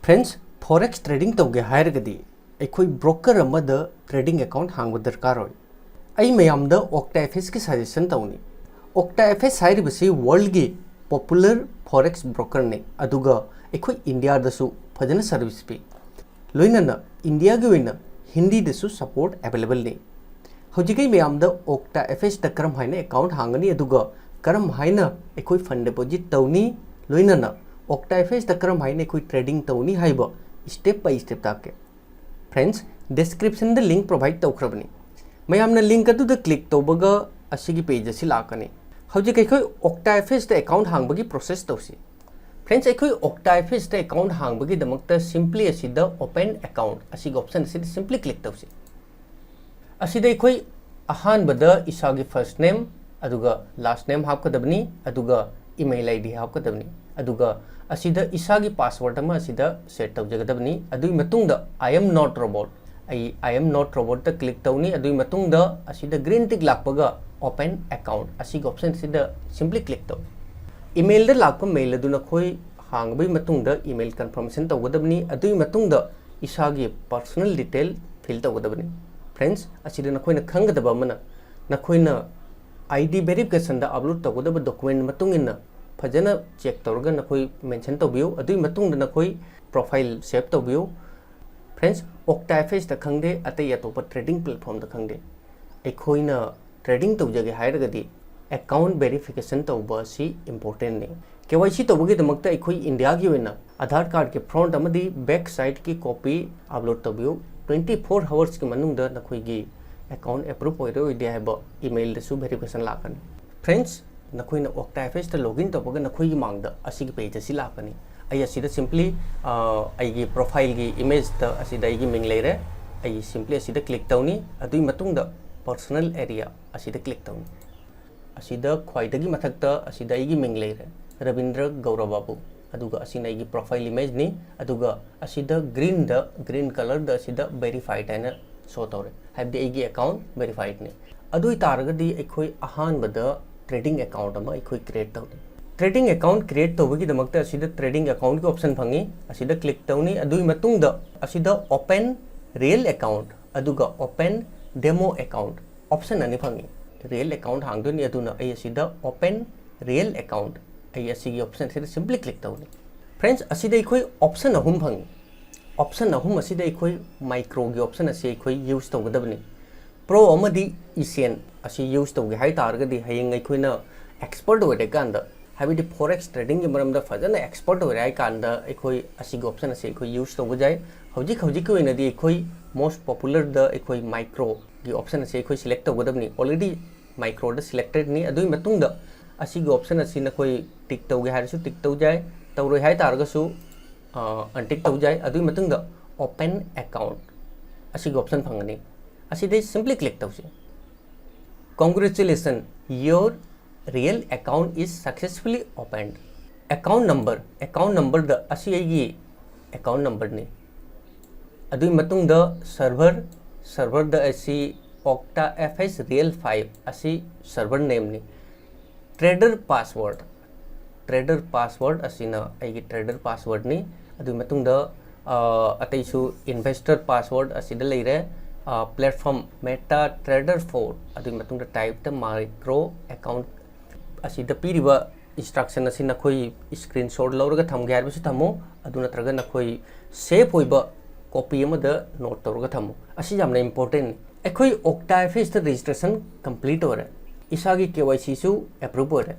ꯐ꯭ꯔꯦꯟꯁ, ꯐꯣꯔꯦꯛꯁ ꯇ꯭ꯔꯦꯗꯤꯡ ꯇꯧꯒꯦ ꯍꯥꯏꯔꯒꯗꯤ ꯑꯩꯈꯣꯏ ꯕ꯭ꯔꯣꯀꯔ ꯑꯃꯗ ꯇ꯭ꯔꯦꯗꯤꯡ ꯑꯦꯀꯥꯎꯟꯠ ꯍꯥꯡꯕ ꯗꯔꯀꯥꯔ ꯑꯣꯏ꯫ ꯑꯩ ꯃꯌꯥꯝꯗ ꯑꯣꯛꯇꯥ ꯑꯦꯐ ꯑꯦꯁꯀꯤ ꯁꯖꯦꯁꯟ ꯇꯧꯅꯤ꯫ ꯑꯣꯛꯇꯥ ꯑꯦꯐ ꯑꯦꯁ ꯍꯥꯏꯔꯤꯕꯁꯤ ꯋꯥꯔꯜꯒꯤ ꯄꯣꯄꯨꯂꯔ ꯐꯣꯔꯦꯛꯁ ꯕ꯭ꯔꯣꯀꯔꯅꯤ, ꯑꯗꯨꯒ ꯑꯩꯈꯣꯏ ꯏꯟꯗꯤꯌꯥꯗꯁꯨ ꯐꯖꯅ ꯁꯔꯚꯤꯁ ꯄꯤ꯫ ꯂꯣꯏꯅꯅ ꯏꯟꯗꯤꯌꯥꯒꯤ ꯑꯣꯏꯅ ꯍꯤꯟꯗꯤꯗꯁꯨ ꯁꯄꯣꯔꯠ ꯑꯦꯚꯦꯂꯦꯕꯜꯅꯤ꯫ ꯍꯧꯖꯤꯛ ꯑꯩ ꯃꯌꯥꯝꯗ ꯑꯣꯛꯇꯥ ꯑꯦꯐ ꯑꯦꯁꯇ ꯀꯔꯝ ꯍꯥꯏꯅ ꯑꯦꯀꯥꯎꯟꯠ ꯍꯥꯡꯒꯅꯤ, ꯑꯗꯨꯒ ꯀꯔꯝ ꯍꯥꯏꯅ ꯑꯩꯈꯣꯏ ꯐꯟ ꯗꯤꯄꯣꯖꯤꯠ ꯇꯧꯅꯤ, ꯂꯣꯏꯅꯅ ꯑꯣꯛꯇꯥ ꯑꯦꯐ ꯑꯦꯁꯇ ꯀꯔꯝ ꯍꯥꯏꯅ ꯑꯩꯈꯣꯏ ꯇ꯭ꯔꯦꯗꯤꯡ ꯇꯧꯅꯤ ꯍꯥꯏꯕ ꯁ꯭ꯇꯦꯞ ꯕꯥꯏ ꯁ꯭ꯇꯦꯞ ꯇꯥꯛꯀꯦ꯫ ꯐ꯭ꯔꯦꯟꯁ, ꯗꯤꯁꯀ꯭ꯔꯤꯞꯁꯟꯗ ꯂꯤꯡꯛ ꯄ꯭ꯔꯣꯚꯥꯏꯗ ꯇꯧꯈ꯭ꯔꯕꯅꯤ꯫ ꯃꯌꯥꯝꯅ ꯂꯤꯡꯛ ꯑꯗꯨꯗ ꯀ꯭ꯂꯤꯛ ꯇꯧꯕꯒ ꯑꯁꯤꯒꯤ ꯄꯦꯖ ꯑꯁꯤ ꯂꯥꯛꯀꯅꯤ꯫ ꯍꯧꯖꯤꯛ ꯑꯩꯈꯣꯏ ꯑꯣꯛꯇꯥ ꯑꯦꯐ ꯑꯦꯁꯇ ꯑꯦꯀꯥꯎꯟꯠ ꯍꯥꯡꯕꯒꯤ ꯄ꯭ꯔꯣꯁꯦꯁ ꯇꯧꯁꯤ꯫ ꯐ꯭ꯔꯦꯟꯁ, ꯑꯩꯈꯣꯏ ꯑꯣꯛꯇꯥ ꯑꯦꯐ ꯑꯦꯁꯇ ꯑꯦꯀꯥꯎꯟꯠ ꯍꯥꯡꯕꯒꯤꯗꯃꯛꯇ ꯁꯤꯝꯄ꯭ꯂꯤ ꯑꯁꯤꯗ ꯑꯣꯄꯟ ꯑꯦꯀꯥꯎꯟꯠ ꯑꯁꯤꯒꯤ ꯑꯣꯞꯁꯟ ꯑꯁꯤꯗ ꯁꯤꯝꯄ꯭ꯂꯤ ꯀ꯭ꯂꯤꯛ ꯇꯧꯁꯤ꯫ ꯑꯁꯤꯗ ꯑꯩꯈꯣꯏ ꯑꯍꯥꯟꯕꯗ ꯏꯁꯥꯒꯤ first name ꯑꯗꯨꯒ last name ꯍꯥꯞꯀꯗꯕꯅꯤ, ꯑꯗꯨꯒ email ID ꯍꯥꯞꯀꯗꯕꯅꯤ꯫ ꯑꯗꯨꯒ ꯑꯁꯤꯗ ꯏꯁꯥꯒꯤ password ꯑꯃ ꯑꯁꯤꯗ set ꯇꯧꯖꯒꯗꯕꯅꯤ꯫ ꯑꯗꯨꯒꯤ ꯃꯇꯨꯡꯗ I am not robot, ꯑꯩ I am not robotꯇ click ꯇꯧꯅꯤ꯫ ꯑꯗꯨꯒꯤ ꯃꯇꯨꯡꯗ ꯑꯁꯤꯗ green tick ꯂꯥꯛꯄꯒ open account ꯑꯁꯤꯒꯤ optionꯁꯤꯗ simply click ꯇꯧ꯫ Emailꯗ ꯂꯥꯛꯄ mail ꯑꯗꯨ ꯅꯈꯣꯏ ꯍꯥꯡꯉꯕꯒꯤ ꯃꯇꯨꯡꯗ email confirmation ꯇꯧꯒꯗꯕꯅꯤ꯫ ꯑꯗꯨꯒꯤ ꯃꯇꯨꯡꯗ ꯏꯁꯥꯒꯤ personal detail fill ꯇꯧꯒꯗꯕꯅꯤ꯫ Friends, ꯑꯁꯤꯗ ꯅꯈꯣꯏꯅ ꯈꯪꯒꯗꯕ ꯑꯃꯅ, ꯅꯈꯣꯏꯅ ID verificationꯗ upload ꯇꯧꯒꯗꯕ document ꯃꯇꯨꯡ ꯏꯟꯅ ꯐꯖꯅ check ꯇꯧꯔꯒ ꯅꯈꯣꯏ mention ꯇꯧꯕꯤꯌꯨ꯫ ꯑꯗꯨꯒꯤ ꯃꯇꯨꯡꯗ ꯅꯈꯣꯏ profile save ꯇꯧꯕꯤꯌꯨ꯫ Friends, OctaFXꯇ ꯈꯪꯗꯦ, ꯑꯇꯩ ꯑꯇꯣꯞꯄ trading platformꯗ ꯈꯪꯗꯦ, ꯑꯩꯈꯣꯏꯅ trading ꯇꯧꯖꯒꯦ ꯍꯥꯏꯔꯒꯗꯤ account verification ꯇꯧꯕ ꯑꯁꯤ importantꯅꯤ꯫ KYC ꯇꯧꯕꯒꯤꯗꯃꯛꯇ ꯑꯩꯈꯣꯏ Indiaꯒꯤ ꯑꯣꯏꯅ Aadhaar cardꯀꯤ front ꯑꯃꯗꯤ back sideꯀꯤ copy upload ꯇꯧꯕꯤꯌꯨ꯫ Twenty four hoursꯀꯤ ꯃꯅꯨꯡꯗ ꯅꯈꯣꯏꯒꯤ account approve ꯑꯣꯏꯔꯦ ꯑꯣꯏꯗꯦ ꯍꯥꯏꯕ emailꯗꯁꯨ verification ꯂꯥꯛꯀꯅꯤ꯫ Friends, ꯅꯈꯣꯏꯅ OctaFXꯇ login ꯇꯧꯕꯒ ꯅꯈꯣꯏꯒꯤ ꯃꯥꯡꯗ ꯑꯁꯤꯒꯤ page ꯑꯁꯤ ꯂꯥꯛꯀꯅꯤ꯫ ꯑꯩ ꯑꯁꯤꯗ simply, ꯑ, ꯑꯩꯒꯤ profileꯒꯤ imageꯇ ꯑꯁꯤꯗ ꯑꯩꯒꯤ ꯃꯤꯡ ꯂꯩꯔꯦ꯫ ꯑꯩ simply ꯑꯁꯤꯗ click ꯇꯧꯅꯤ꯫ ꯑꯗꯨꯒꯤ ꯃꯇꯨꯡꯗ personal area ꯑꯁꯤꯗ click ꯇꯧꯅꯤ꯫ ꯑꯁꯤꯗ ꯈ꯭ꯋꯥꯏꯗꯒꯤ ꯃꯊꯛꯇ ꯑꯁꯤꯗ ꯑꯩꯒꯤ ꯃꯤꯡ ꯂꯩꯔꯦ, ꯔꯕꯤꯟꯗ꯭ꯔ ꯒꯧꯔꯕꯥꯕꯨ꯫ ꯑꯗꯨꯒ ꯑꯁꯤꯅ ꯑꯩꯒꯤ profile imageꯅꯤ꯫ ꯑꯗꯨꯒ ꯑꯁꯤꯗ greenꯗ, green colourꯗ ꯑꯁꯤꯗ verified ꯍꯥꯏꯅ show ꯇꯧꯔꯦ, ꯍꯥꯏꯕꯗꯤ ꯑꯩꯒꯤ account verifiedꯅꯤ꯫ ꯑꯗꯨ ꯑꯣꯏꯇꯥꯔꯒꯗꯤ ꯑꯩꯈꯣꯏ ꯑꯍꯥꯟꯕꯗ trading account ꯑꯃ ꯑꯩꯈꯣꯏ create ꯇꯧꯅꯤ꯫ Trading account create ꯇꯧꯕꯒꯤꯗꯃꯛꯇ ꯑꯁꯤꯗ trading accountꯀꯤ option ꯐꯪꯉꯤ, ꯑꯁꯤꯗ click ꯇꯧꯅꯤ꯫ ꯑꯗꯨꯒꯤ ꯃꯇꯨꯡꯗ ꯑꯁꯤꯗ open real account ꯑꯗꯨꯒ open demo account option ꯑꯅꯤ ꯐꯪꯉꯤ꯫ Real account ꯍꯥꯡꯗꯣꯏꯅꯤ, ꯑꯗꯨꯅ ꯑꯩ ꯑꯁꯤꯗ open real account, ꯑꯩ ꯑꯁꯤꯒꯤ option ꯑꯁꯤꯗ simply click ꯇꯧꯅꯤ꯫ Friends, ꯑꯁꯤꯗ ꯑꯩꯈꯣꯏ option ꯑꯍꯨꯝ ꯐꯪꯉꯤ꯫ Option ꯑꯍꯨꯝ ꯑꯁꯤꯗ ꯑꯩꯈꯣꯏ microꯒꯤ option ꯑꯁꯤ ꯑꯩꯈꯣꯏ use ꯇꯧꯒꯗꯕꯅꯤ꯫ Pro ꯑꯃꯗꯤ Essential ꯑꯁꯤ use ꯇꯧꯒꯦ ꯍꯥꯏ ꯇꯥꯔꯒꯗꯤ, ꯍꯌꯦꯡ ꯑꯩꯈꯣꯏꯅ expert ꯑꯣꯏꯔꯀꯥꯟꯗ, ꯍꯥꯏꯕꯗꯤ forex tradingꯒꯤ ꯃꯔꯝꯗ ꯐꯖꯅ expert ꯑꯣꯏꯔꯦ ꯍꯥꯏ ꯀꯥꯟꯗ, ꯑꯩꯈꯣꯏ ꯑꯁꯤꯒꯤ option ꯑꯁꯤ ꯑꯩꯈꯣꯏ use ꯇꯧꯕ ꯌꯥꯏ꯫ ꯍꯧꯖꯤꯛ ꯍꯧꯖꯤꯛꯀꯤ ꯑꯣꯏꯅꯗꯤ ꯑꯩꯈꯣꯏ most popularꯗ ꯑꯩꯈꯣꯏ microꯒꯤ option ꯑꯁꯤ ꯑꯩꯈꯣꯏ select ꯇꯧꯒꯗꯕꯅꯤ꯫ Already microꯗ selectedꯅꯤ꯫ ꯑꯗꯨꯒꯤ ꯃꯇꯨꯡꯗ ꯑꯁꯤꯒꯤ option ꯑꯁꯤ ꯅꯈꯣꯏ tick ꯇꯧꯒꯦ ꯍꯥꯏꯔꯁꯨ tick ꯇꯧ ꯌꯥꯏ, ꯇꯧꯔꯣꯏ ꯍꯥꯏ ꯇꯥꯔꯒꯁꯨ, ꯑ, untick ꯇꯧ ꯌꯥꯏ꯫ ꯑꯗꯨꯒꯤ ꯃꯇꯨꯡꯗ open account ꯑꯁꯤꯒꯤ option ꯐꯪꯒꯅꯤ꯫ ꯑꯁꯤꯗꯩ simply click ꯇꯧꯁꯤ꯫ Congratulations, your real account is successfully opened. Account number, account number ꯗ ꯑꯁꯤ ꯑꯩꯒꯤ account number ꯅꯤ꯫ ꯑꯗꯨꯒꯤ ꯃꯇꯨꯡꯗ server, server ꯗ ꯑꯁꯤ Okta F X Real five ꯑꯁꯤ server name ꯅꯤ꯫ Trader password, trader password ꯑꯁꯤꯅ ꯑꯩꯒꯤ trader password ꯅꯤ꯫ ꯑꯗꯨꯒꯤ ꯃꯇꯨꯡꯗ ꯑ, ꯑꯇꯩꯁꯨ investor password ꯑꯁꯤꯗ ꯂꯩꯔꯦ꯫ ꯑ, platform Meta Trader four, ꯑꯗꯨꯒꯤ ꯃꯇꯨꯡꯗ type ꯇ micro account꯫ ꯑꯁꯤꯗ ꯄꯤꯔꯤꯕ instruction ꯑꯁꯤ ꯅꯈꯣꯏ screenshot ꯂꯧꯔꯒ ꯊꯝꯒꯦ ꯍꯥꯏꯔꯕꯁꯨ ꯊꯝꯃꯣ, ꯑꯗꯨ ꯅꯠꯇ꯭ꯔꯒ ꯅꯈꯣꯏ safe ꯑꯣꯏꯕ copy ꯑꯃꯗ note ꯇꯧꯔꯒ ꯊꯝꯃꯣ꯫ ꯑꯁꯤ ꯌꯥꯝꯅ important ꯅꯤ꯫ ꯑꯩꯈꯣꯏ Okta F X ꯇ registration complete ꯑꯣꯏꯔꯦ, ꯏꯁꯥꯒꯤ K Y C ꯁꯨ approve ꯑꯣꯏꯔꯦ꯫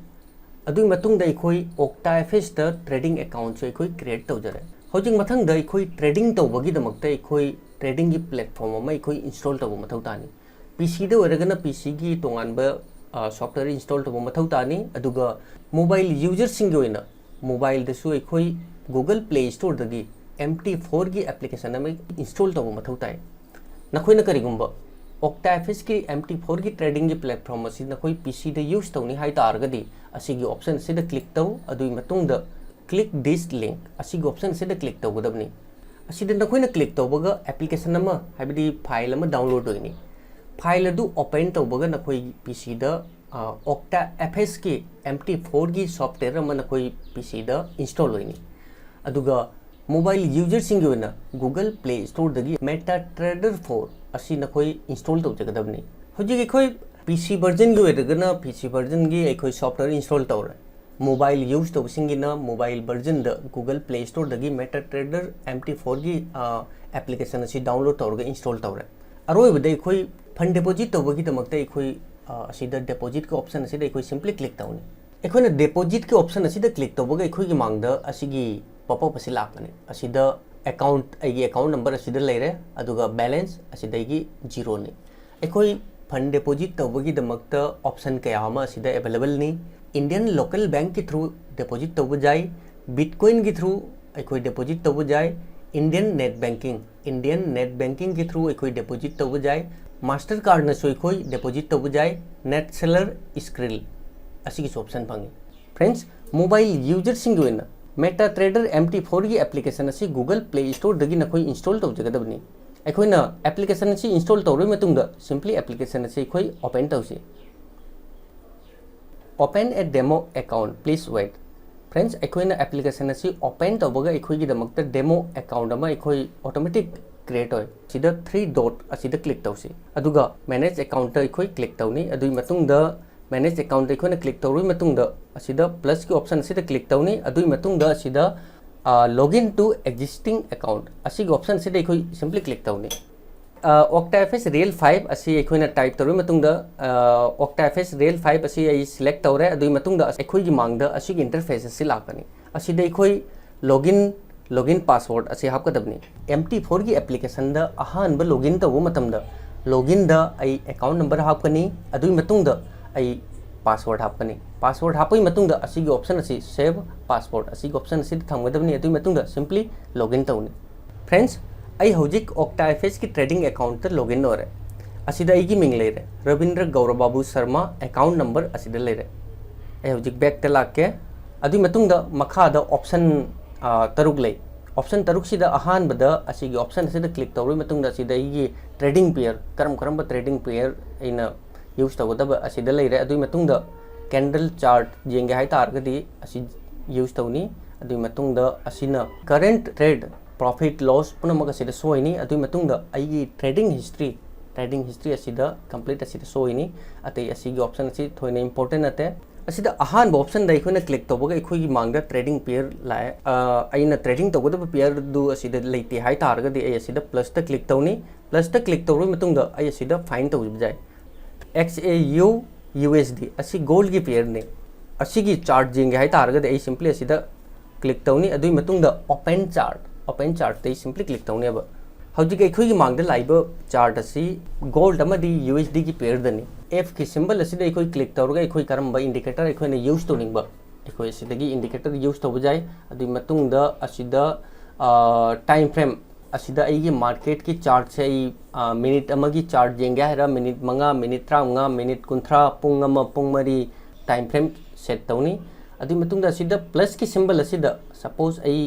ꯑꯗꯨꯒꯤ ꯃꯇꯨꯡꯗ ꯑꯩꯈꯣꯏ Okta F X ꯇ trading account ꯁꯨ ꯑꯩꯈꯣꯏ create ꯇꯧꯖꯔꯦ꯫ ꯍꯧꯖꯤꯛ ꯃꯊꯪꯗ ꯑꯩꯈꯣꯏ trading ꯇꯧꯕꯒꯤꯗꯃꯛꯇ ꯑꯩꯈꯣꯏ trading ꯒꯤ platform ꯑꯃ ꯑꯩꯈꯣꯏ install ꯇꯧꯕ ꯃꯊꯧ ꯇꯥꯅꯤ꯫ P C ꯗ ꯑꯣꯏꯔꯒꯅ P C ꯒꯤ ꯇꯣꯉꯥꯟꯕ, ꯑ, software install ꯇꯧꯕ ꯃꯊꯧ ꯇꯥꯅꯤ꯫ ꯑꯗꯨꯒ mobile user ꯁꯤꯡꯒꯤ ꯑꯣꯏꯅ mobile ꯗꯁꯨ ꯑꯩꯈꯣꯏ Google Play Store ꯗꯒꯤ M T four ꯒꯤ application ꯑꯃ install ꯇꯧꯕ ꯃꯊꯧ ꯇꯥꯏ꯫ ꯅꯈꯣꯏꯅ ꯀꯔꯤꯒꯨꯝꯕ Okta F X ꯀꯤ M T four ꯒꯤ trading ꯒꯤ platform ꯑꯁꯤ ꯅꯈꯣꯏ P C ꯗ use ꯇꯧꯅꯤ ꯍꯥꯏ ꯇꯥꯔꯒꯗꯤ, ꯑꯁꯤꯒꯤ option ꯑꯁꯤꯗ click ꯇꯧ꯫ ꯑꯗꯨꯒꯤ ꯃꯇꯨꯡꯗ click this link ꯑꯁꯤꯒꯤ option ꯑꯁꯤꯗ click ꯇꯧꯒꯗꯕꯅꯤ꯫ ꯑꯁꯤꯗ ꯅꯈꯣꯏꯅ click ꯇꯧꯕꯒ application ꯑꯃ, ꯍꯥꯏꯕꯗꯤ file ꯑꯃ download ꯑꯣꯏꯅꯤ꯫ File ꯑꯗꯨ open ꯇꯧꯕꯒ ꯅꯈꯣꯏ P C ꯗ, ꯑ, Okta F X ꯀꯤ M T four ꯒꯤ software ꯑꯃ ꯅꯈꯣꯏ P C ꯗ install ꯑꯣꯏꯅꯤ꯫ ꯑꯗꯨꯒ mobile user ꯁꯤꯡꯒꯤ ꯑꯣꯏꯅ Google Play Store ꯗꯒꯤ Meta Trader four ꯑꯁꯤ ꯅꯈꯣꯏ install ꯇꯧꯖꯒꯗꯕꯅꯤ꯫ ꯍꯧꯖꯤꯛ ꯑꯩꯈꯣꯏ P C version ꯒꯤ ꯑꯣꯏꯔꯒꯅ P C version ꯒꯤ ꯑꯩꯈꯣꯏ software install ꯇꯧꯔꯦ꯫ Mobile use ꯇꯧꯕꯁꯤꯡꯒꯤꯅ mobile version ꯗ Google Play Store ꯗꯒꯤ Meta Trader M T four ꯒꯤ, ꯑ, application ꯑꯁꯤ download ꯇꯧꯔꯒ install ꯇꯧꯔꯦ꯫ ꯑꯔꯣꯏꯕꯗ ꯑꯩꯈꯣꯏ fund deposit ꯇꯧꯕꯒꯤꯗꯃꯛꯇ ꯑꯩꯈꯣꯏ, ꯑ, ꯑꯁꯤꯗ deposit ꯀꯤ option ꯑꯁꯤꯗ ꯑꯩꯈꯣꯏ simply click ꯇꯧꯅꯤ꯫ ꯑꯩꯈꯣꯏꯅ deposit ꯀꯤ option ꯑꯁꯤꯗ click ꯇꯧꯕꯒ ꯑꯩꯈꯣꯏꯒꯤ ꯃꯥꯡꯗ ꯑꯁꯤꯒꯤ pop up ꯑꯁꯤ ꯂꯥꯛꯀꯅꯤ꯫ ꯑꯁꯤꯗ account, ꯑꯩꯒꯤ account number ꯑꯁꯤꯗ ꯂꯩꯔꯦ, ꯑꯗꯨꯒ balance ꯑꯁꯤꯗꯒꯤ zero ꯅꯤ꯫ ꯑꯩꯈꯣꯏ fund deposit ꯇꯧꯕꯒꯤꯗꯃꯛꯇ option ꯀꯌꯥ ꯑꯃ ꯑꯁꯤꯗ available ꯅꯤ꯫ Indian local bank ꯀꯤ through deposit ꯇꯧꯕ ꯌꯥꯏ, Bitcoin ꯒꯤ through ꯑꯩꯈꯣꯏ deposit ꯇꯧꯕ ꯌꯥꯏ, Indian net banking, Indian net banking ꯒꯤ through ꯑꯩꯈꯣꯏ deposit ꯇꯧꯕ ꯌꯥꯏ, ꯃꯥꯁꯇꯔ ꯀꯥꯔꯗꯅꯁꯨ ꯑꯩꯈꯣꯏ ꯗꯤꯄꯣꯖꯤꯠ ꯇꯧꯕ ꯌꯥꯏ꯫ ꯅꯦꯠ ꯁꯦꯂꯔ ꯏꯁꯀ꯭ꯔꯤꯜ ꯑꯁꯤꯒꯤꯁꯨ ꯑꯣꯞꯁꯟ ꯐꯪꯉꯤ꯫ ꯐ꯭ꯔꯦꯟꯁ, ꯃꯣꯕꯥꯏꯜ ꯌꯨꯖꯔꯁꯤꯡꯒꯤ ꯑꯣꯏꯅ ꯃꯦꯇꯥ ꯇ꯭ꯔꯦꯗꯔ ꯑꯦꯝ ꯇꯤ ꯐꯣꯔꯒꯤ ꯑꯦꯄ꯭ꯂꯤꯀꯦꯁꯟ ꯑꯁꯤ ꯒꯨꯒꯜ ꯄ꯭ꯂꯦ ꯁ꯭ꯇꯣꯔꯗꯒꯤ ꯅꯈꯣꯏ ꯏꯟꯁꯇꯣꯜ ꯇꯧꯖꯒꯗꯕꯅꯤ꯫ ꯑꯩꯈꯣꯏꯅ ꯑꯦꯄ꯭ꯂꯤꯀꯦꯁꯟ ꯑꯁꯤ ꯏꯟꯁꯇꯣꯜ ꯇꯧꯔꯕ ꯃꯇꯨꯡꯗ simply ꯑꯦꯄ꯭ꯂꯤꯀꯦꯁꯟ ꯑꯁꯤ ꯑꯩꯈꯣꯏ ꯑꯣꯄꯟ ꯇꯧꯁꯤ꯫ Open a demo account, please wait. Friends, ꯑꯩꯈꯣꯏꯅ ꯑꯦꯄ꯭ꯂꯤꯀꯦꯁꯟ ꯑꯁꯤ ꯑꯣꯄꯟ ꯇꯧꯕꯒ ꯑꯩꯈꯣꯏꯒꯤꯗꯃꯛꯇ ꯗꯦꯃꯣ ꯑꯦꯀꯥꯎꯟꯠ ꯑꯃ ꯑꯩꯈꯣꯏ ꯑꯣꯇꯣꯃꯦꯇꯤꯛ ꯀ꯭ꯔꯤꯌꯦꯠ ꯑꯣꯏ꯫ ꯁꯤꯗ ꯊ꯭ꯔꯤ ꯗꯣꯠ ꯑꯁꯤꯗ ꯀ꯭ꯂꯤꯛ ꯇꯧꯁꯤ꯫ ꯑꯗꯨꯒ ꯃꯦꯅꯦꯖ ꯑꯦꯀꯥꯎꯟꯠꯇ ꯑꯩꯈꯣꯏ ꯀ꯭ꯂꯤꯛ ꯇꯧꯅꯤ꯫ ꯑꯗꯨꯒꯤ ꯃꯇꯨꯡꯗ ꯃꯦꯅꯦꯖ ꯑꯦꯀꯥꯎꯟꯠꯇ ꯑꯩꯈꯣꯏꯅ ꯀ꯭ꯂꯤꯛ ꯇꯧꯔꯕ ꯃꯇꯨꯡꯗ ꯑꯁꯤꯗ ꯄ꯭ꯂꯁꯀꯤ ꯑꯣꯞꯁꯟ ꯑꯁꯤꯗ ꯀ꯭ꯂꯤꯛ ꯇꯧꯅꯤ꯫ ꯑꯗꯨꯒꯤ ꯃꯇꯨꯡꯗ ꯑꯁꯤꯗ login to existing account ꯑꯁꯤꯒꯤ ꯑꯣꯞꯁꯟ ꯑꯁꯤꯗ ꯑꯩꯈꯣꯏ simply ꯀ꯭ꯂꯤꯛ ꯇꯧꯅꯤ꯫ ꯑꯣꯛꯇꯥ ꯑꯦꯐ ꯑꯦꯁ ꯔꯤꯌꯦꯜ ꯐꯥꯏꯚ ꯑꯁꯤ ꯑꯩꯈꯣꯏꯅ ꯇꯥꯏꯞ ꯇꯧꯔꯕ ꯃꯇꯨꯡꯗ, ꯑꯣꯛꯇꯥ ꯑꯦꯐ ꯑꯦꯁ ꯔꯤꯌꯦꯜ ꯐꯥꯏꯚ ꯑꯁꯤ ꯑꯩ ꯁꯤꯂꯦꯛ ꯇꯧꯔꯦ꯫ ꯑꯗꯨꯒꯤ ꯃꯇꯨꯡꯗ ꯑꯩꯈꯣꯏꯒꯤ ꯃꯥꯡꯗ ꯑꯁꯤꯒꯤ ꯏꯟꯇꯔꯐꯦꯁ ꯑꯁꯤ ꯂꯥꯛꯀꯅꯤ꯫ ꯑꯁꯤꯗ ꯑꯩꯈꯣꯏ ꯂꯣꯒꯤꯟ ꯂꯣꯒꯤꯟ ꯄꯥꯁꯋꯥꯔꯗ ꯑꯁꯤ ꯍꯥꯞꯀꯗꯕꯅꯤ꯫ ꯑꯦꯝ ꯇꯤ ꯐꯣꯔꯒꯤ ꯑꯦꯄ꯭ꯂꯤꯀꯦꯁꯟꯗ ꯑꯍꯥꯟꯕ ꯂꯣꯒꯤꯟ ꯇꯧꯕ ꯃꯇꯝꯗ ꯂꯣꯒꯤꯟꯗ ꯑꯩ ꯑꯦꯀꯥꯎꯟꯠ ꯅꯝꯕꯔ ꯍꯥꯞꯀꯅꯤ꯫ ꯑꯗꯨꯒꯤ ꯃꯇꯨꯡꯗ ꯑꯩ ꯄꯥꯁꯋꯥꯔꯗ ꯍꯥꯞꯀꯅꯤ꯫ ꯄꯥꯁꯋꯥꯔꯗ ꯍꯥꯞꯄꯒꯤ ꯃꯇꯨꯡꯗ ꯑꯁꯤꯒꯤ ꯑꯣꯞꯁꯟ ꯑꯁꯤ, ꯁꯦꯚ ꯄꯥꯁꯋꯥꯔꯗ ꯑꯁꯤꯒꯤ ꯑꯣꯞꯁꯟ ꯑꯁꯤꯗ ꯊꯝꯒꯗꯕꯅꯤ꯫ ꯑꯗꯨꯒꯤ ꯃꯇꯨꯡꯗ simply ꯂꯣꯒꯤꯟ ꯇꯧꯅꯤ꯫ ꯐ꯭ꯔꯦꯟꯁ, ꯑꯩ ꯍꯧꯖꯤꯛ ꯑꯣꯛꯇꯥ ꯑꯦꯐ ꯑꯦꯁꯀꯤ ꯇ꯭ꯔꯦꯗꯤꯡ ꯑꯦꯀꯥꯎꯟꯠꯇ ꯂꯣꯒꯤꯟ ꯑꯣꯏꯔꯦ꯫ ꯑꯁꯤꯗ ꯑꯩꯒꯤ ꯃꯤꯡ ꯂꯩꯔꯦ, ꯔꯕꯤꯟꯗ꯭ꯔ ꯒꯧꯔꯕꯥꯕꯨ ꯁꯔꯃ, ꯑꯦꯀꯥꯎꯟꯠ ꯅꯝꯕꯔ ꯑꯁꯤꯗ ꯂꯩꯔꯦ꯫ ꯑꯩ ꯍꯧꯖꯤꯛ ꯕꯦꯛꯇ ꯂꯥꯛꯀꯦ꯫ ꯑꯗꯨꯒꯤ ꯃꯇꯨꯡꯗ ꯃꯈꯥꯗ ꯑꯣꯞꯁꯟ, ꯑ, ꯇꯔꯨꯛ ꯂꯩ꯫ ꯑꯣꯞꯁꯟ ꯇꯔꯨꯛꯁꯤꯗ ꯑꯍꯥꯟꯕꯗ ꯑꯁꯤꯒꯤ ꯑꯣꯞꯁꯟ ꯑꯁꯤꯗ ꯀ꯭ꯂꯤꯛ ꯇꯧꯔꯕ ꯃꯇꯨꯡꯗ ꯑꯁꯤꯗ ꯑꯩꯒꯤ ꯇ꯭ꯔꯦꯗꯤꯡ ꯄꯤꯌꯔ, ꯀꯔꯝ ꯀꯔꯝꯕ ꯇ꯭ꯔꯦꯗꯤꯡ ꯄꯤꯌꯔ ꯑꯩꯅ ꯌꯨꯁ ꯇꯧꯒꯗꯕ ꯑꯁꯤꯗ ꯂꯩꯔꯦ꯫ ꯑꯗꯨꯒꯤ ꯃꯇꯨꯡꯗ ꯀꯦꯟꯗꯜ ꯆꯥꯔꯠ ꯌꯦꯡꯒꯦ ꯍꯥꯏ ꯇꯥꯔꯒꯗꯤ ꯑꯁꯤ ꯌꯨꯁ ꯇꯧꯅꯤ꯫ ꯑꯗꯨꯒꯤ ꯃꯇꯨꯡꯗ ꯑꯁꯤꯅ ꯀꯔꯦꯟꯠ ꯇ꯭ꯔꯦꯗ, ꯄ꯭ꯔꯣꯐꯤꯠ ꯂꯣꯁ ꯄꯨꯝꯅꯃꯛ ꯑꯁꯤꯗ ꯁꯣꯏꯅꯤ꯫ ꯑꯗꯨꯒꯤ ꯃꯇꯨꯡꯗ ꯑꯩꯒꯤ ꯇ꯭ꯔꯦꯗꯤꯡ ꯍꯤꯁꯇ꯭ꯔꯤ, ꯇ꯭ꯔꯦꯗꯤꯡ ꯍꯤꯁꯇ꯭ꯔꯤ ꯑꯁꯤꯗ ꯀꯝꯄ꯭ꯂꯤꯠ ꯑꯁꯤꯗ ꯁꯣꯏꯅꯤ꯫ ꯑꯇꯩ ꯑꯁꯤꯒꯤ ꯑꯣꯞꯁꯟ ꯑꯁꯤ ꯊꯣꯏꯅ ꯏꯝꯄꯣꯔꯇꯦꯟ ꯅꯠꯇꯦ꯫ ꯑꯁꯤꯗ ꯑꯍꯥꯟꯕ ꯑꯣꯞꯁꯟꯗ ꯑꯩꯈꯣꯏꯅ ꯀ꯭ꯂꯤꯛ ꯇꯧꯕꯒ ꯑꯩꯈꯣꯏꯒꯤ ꯃꯥꯡꯗ ꯇ꯭ꯔꯦꯗꯤꯡ ꯄꯤꯌꯔ ꯂꯥꯛꯑꯦ꯫ ꯑ, ꯑꯩꯅ ꯇ꯭ꯔꯦꯗꯤꯡ ꯇꯧꯒꯗꯕ ꯄꯤꯌꯔꯗꯨ ꯑꯁꯤꯗ ꯂꯩꯇꯦ ꯍꯥꯏ ꯇꯥꯔꯒꯗꯤ ꯑꯩ ꯑꯁꯤꯗ ꯄ꯭ꯂꯁꯇ ꯀ꯭ꯂꯤꯛ ꯇꯧꯅꯤ꯫ ꯄ꯭ꯂꯁꯇ ꯀ꯭ꯂꯤꯛ ꯇꯧꯔꯕ ꯃꯇꯨꯡꯗ ꯑꯩ ꯑꯁꯤꯗ ꯐꯥꯏꯟ ꯇꯧꯖꯕ ꯌꯥꯏ꯫ ꯑꯦꯛꯁ ꯑꯦ ꯌꯨ ꯌꯨ ꯑꯦꯁ ꯗꯤ ꯑꯁꯤ ꯒꯣꯜꯒꯤ ꯄꯤꯌꯔꯅꯤ꯫ ꯑꯁꯤꯒꯤ ꯆꯥꯔꯠ ꯌꯦꯡꯒꯦ ꯍꯥꯏ ꯇꯥꯔꯒꯗꯤ ꯑꯩ simply ꯑꯁꯤꯗ ꯀ꯭ꯂꯤꯛ ꯇꯧꯅꯤ꯫ ꯑꯗꯨꯒꯤ ꯃꯇꯨꯡꯗ ꯑꯣꯄꯦꯟ ꯆꯥꯔꯠ, ꯑꯣꯄꯦꯟ ꯆꯥꯔꯠꯇ ꯑꯩ simply ꯀ꯭ꯂꯤꯛ ꯇꯧꯅꯦꯕ꯫ ꯍꯧꯖꯤꯛ ꯑꯩꯈꯣꯏꯒꯤ ꯃꯥꯡꯗ ꯂꯥꯛꯏꯕ ꯆꯥꯔꯠ ꯑꯁꯤ ꯒꯣꯜꯗ ꯑꯃꯗꯤ ꯌꯨ ꯑꯦꯁ ꯗꯤꯒꯤ ꯄꯤꯌꯔꯗꯅꯤ꯫ ꯑꯦꯐꯀꯤ ꯁꯤꯝꯕꯜ ꯑꯁꯤꯗ ꯑꯩꯈꯣꯏ ꯀ꯭ꯂꯤꯛ ꯇꯧꯔꯒ ꯑꯩꯈꯣꯏ ꯀꯔꯝꯕ ꯏꯟꯗꯤꯀꯦꯇꯔ ꯑꯩꯈꯣꯏꯅ ꯌꯨꯁ ꯇꯧꯅꯤꯡꯕ, ꯑꯩꯈꯣꯏ ꯑꯁꯤꯗꯒꯤ ꯏꯟꯗꯤꯀꯦꯇꯔ ꯌꯨꯁ ꯇꯧꯕ ꯌꯥꯏ꯫ ꯑꯗꯨꯒꯤ ꯃꯇꯨꯡꯗ ꯑꯁꯤꯗ, ꯑ, ꯇꯥꯏꯝ ꯐ꯭ꯔꯦꯝ ꯑꯁꯤꯗ ꯑꯩꯒꯤ ꯃꯥꯔꯀꯦꯠꯀꯤ ꯆꯥꯔꯠꯁꯦ ꯑꯩ ꯃꯤꯅꯤꯠ ꯑꯃꯒꯤ ꯆꯥꯔꯠ ꯌꯦꯡꯒꯦ ꯍꯥꯏꯔ, ꯃꯤꯅꯤꯠ ꯃꯉꯥ, ꯃꯤꯅꯤꯠ ꯇꯔꯥꯃꯉꯥ, ꯃꯤꯅꯤꯠ ꯀꯨꯟꯊ꯭ꯔꯥ, ꯄꯨꯡ ꯑꯃ, ꯄꯨꯡ ꯃꯔꯤ ꯇꯥꯏꯝ ꯐ꯭ꯔꯦꯝ ꯁꯦꯠ ꯇꯧꯅꯤ꯫ ꯑꯗꯨꯒꯤ ꯃꯇꯨꯡꯗ ꯑꯁꯤꯗ ꯄ꯭ꯂꯁꯀꯤ ꯁꯤꯝꯕꯜ ꯑꯁꯤꯗ, ꯁꯄꯣꯁ ꯑꯩ